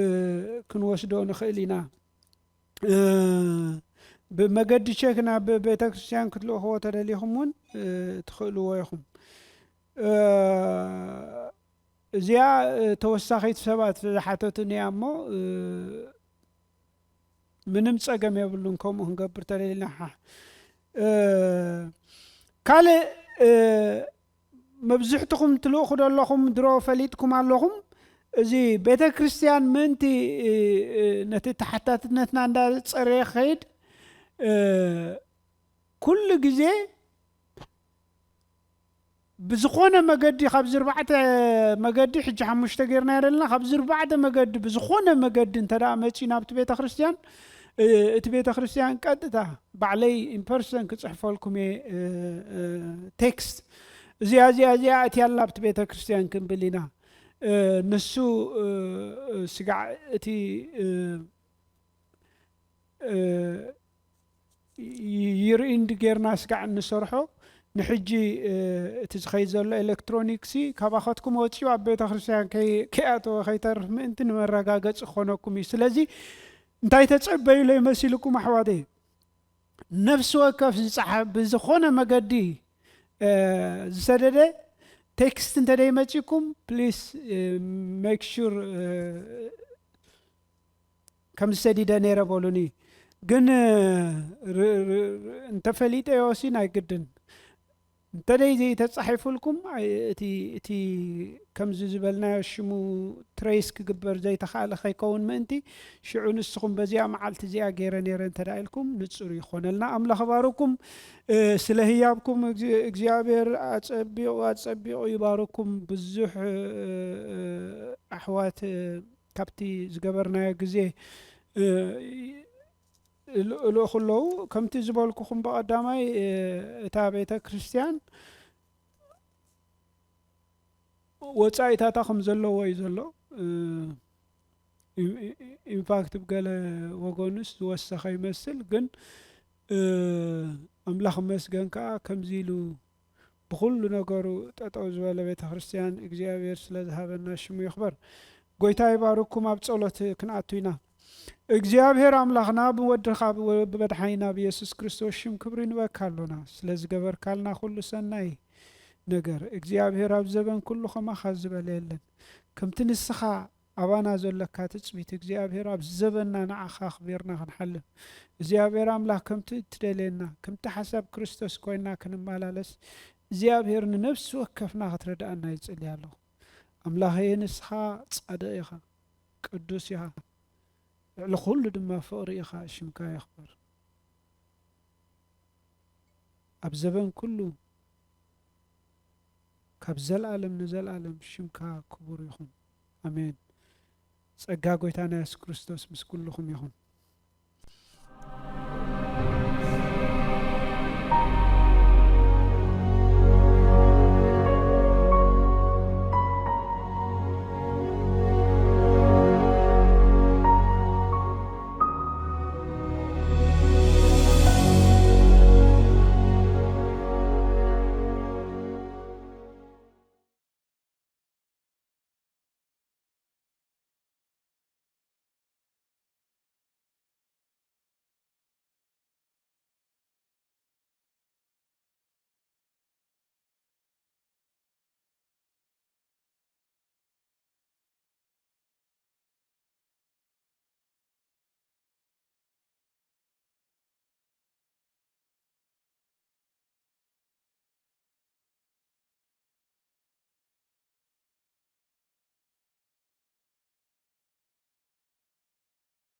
ክንወስዶ ንኽእል ኢና። እ፣ ብመገዲ ቸክ ናብ ቤተ ክርስቲያን ክትልእኽዎ ተደሊኹም እውን፣ እ፣ ትኽእልዎ ኢኹም። እ፣ እዚኣ፣ እ፣ ተወሳኺት ሰባት ዝሓተቱኒ እያ እሞ፣ እ፣ ምንም ጸገም የብሉን። ከምኡ ክንገብር ተደሊና ሓ-፣ እ፣ ካልእ፣ እ፣ መብዝሕትኹም ትልእኹ ዘለኹም ድሮ ፈሊጥኩም ኣለኹም። እዚ ቤተ ክርስቲያን ምእንቲ፣ እ፣ እ፣ ነቲ ተሓታትነትና እንዳጸረየ ክኸይድ፣ እ፣ ኩሉ ግዜ ብዝኾነ መገዲ፣ ካብዚ ኣርባዕተ መገዲ፣ ሕጂ ሓሙሽተ ጌርናዮ ዘለና፣ ካብዚ ኣርባዕተ መገዲ ብዝኾነ መገዲ እንተ ደኣ መጺኡ ናብቲ ቤተ ክርስቲያን፣ እ፣ እቲ ቤተ ክርስቲያን ቀጥታ ባዕለይ ኢን ፐርሰን ክጽሕፈልኩም እየ፣ እ፣ እ፣ ቴክስት። እዚኣ፣ እዚኣ፣ እዚኣ እትያላ ኣብቲ ቤተ ክርስቲያን ክንብል ኢና። እ፣ ንሱ፣ እ፣ እ፣ ስጋዕ እቲ፣ እ፣ እ፣ ይ-፣ ይርኢ እንዲ ጌርና ስጋዕ እንሰርሖ። ንሕጂ፣ እ፣ እቲ ዝኸይድ ዘሎ ኤሌክትሮኒክሲ ካባኸትኩም ወፂኡ ኣብ ቤተ ክርስቲያን ከይ-፣ ከይኣተወ ከይተርፍ ምእንቲ ንመረጋገፂ ክኾነኩም እዩ። ስለዚ እንታይ ተጸበዩለይ መሲልኩም ኣሕዋተይ? ነፍሲ ወከፍ ዝጸሓ-፣ ብዝኾነ መገዲ፣ እ፣ ዝሰደደ ቴክስት እንተ ደይመጺኩም፣ ፕሊስ፣ እ፣ ሜክ ሹር፣ እ፣ ከም ዝሰዲደ ነይረ በሉኒ። ግን፣ እ፣ ር-፣ ር-፣ ር-፣ እንተፈሊጠዮሲ ናይ ግድን እንተ ደይ ዘይተጻሒፉልኩም፣ ኣይ፣ እቲ፣ እቲ ከምዚ ዝበልናዮ ሽሙ ትሬስ ክግበር ዘይተኻእለ ከይከውን ምእንቲ፣ ሽዑ ንስኹም በዚኣ መዓልቲ እዚኣ ገይረ ነይረ እንተ ደኣ ኢልኩም፣ ንጹር ይኾነልና። ኣምላኽ ባርኩም፣ እ፣ ስለ ህያብኩም፣ እግዚ-፣ እግዚኣብሔር ኣጸቢቑ፣ ኣጸቢቑ ይባርኩም። ብዙሕ፣ እ፣ እ፣ ኣሕዋት፣ እ፣ ካብቲ ዝገበርናዮ ግዜ፣ እ፣ ል-፣ ልእኹ ኣለዉ። ከምቲ ዝበልኩኹም ብቐዳማይ፣ እ፣ እታ ቤተ ክርስቲያን ወጻኢታታ ከም ዘለዎ እዩ ዘሎ። እ፣ ኢ-፣ ኢ-፣ ኢንፋክት ብገለ ወገኑስ ዝወሰኸ ይመስል፣ ግን፣ እ፣ ኣምላኽ ይመስገን ከኣ ከምዚ ኢሉ ብኹሉ ነገሩ ጠጠው ዝበለ ቤተ ክርስቲያን እግዚኣብሔር ስለ ዝሃበና ሽሙ ይኽበር። ጎይታ ይባርኩም። ኣብ ጸሎት ክንኣቱ ኢና። እግዚኣብሔር ኣምላኽና ብወድኻ ብወ-፣ ብመድሓኒና ብየሱስ ክርስቶስ ሽም ክብሪ ንበካ ኣሎና። ስለ ዝገበርካልና ኩሉ ሰናይ ነገር እግዚኣብሔር ኣብ ዘበን ኩሉ ከማኻ ዝበለ የለን። ከምቲ ንስኻ ኣባና ዘለካ ትጽቢት እግዚኣብሔር ኣብ ዘበንና ንዓኻ ኣኽቢርና ክንሓልፍ እግዚኣብሔር ኣምላኽ ከምቲ እትደልየና ከምቲ ሓሳብ ክርስቶስ ኮይና ክንመላለስ እግዚኣብሔር ንነፍሲ ወከፍና ክትረድኣና ይጽሊ ኣለኹ። ኣምላኸየ ንስኻ ጻድቕ ኢኻ፣ ቅዱስ ኢኻ፣ ልዕሊ ኩሉ ድማ ፍቕሪ ኢኻ። ሽምካ ይኽበር። ኣብ ዘበን ኩሉ ካብ ዘልኣለም ንዘልኣለም ሽምካ ክቡር ይኹን። ኣሜን። ጸጋ ጎይታና የሱስ ክርስቶስ ምስ ኩልኹም ይኹን።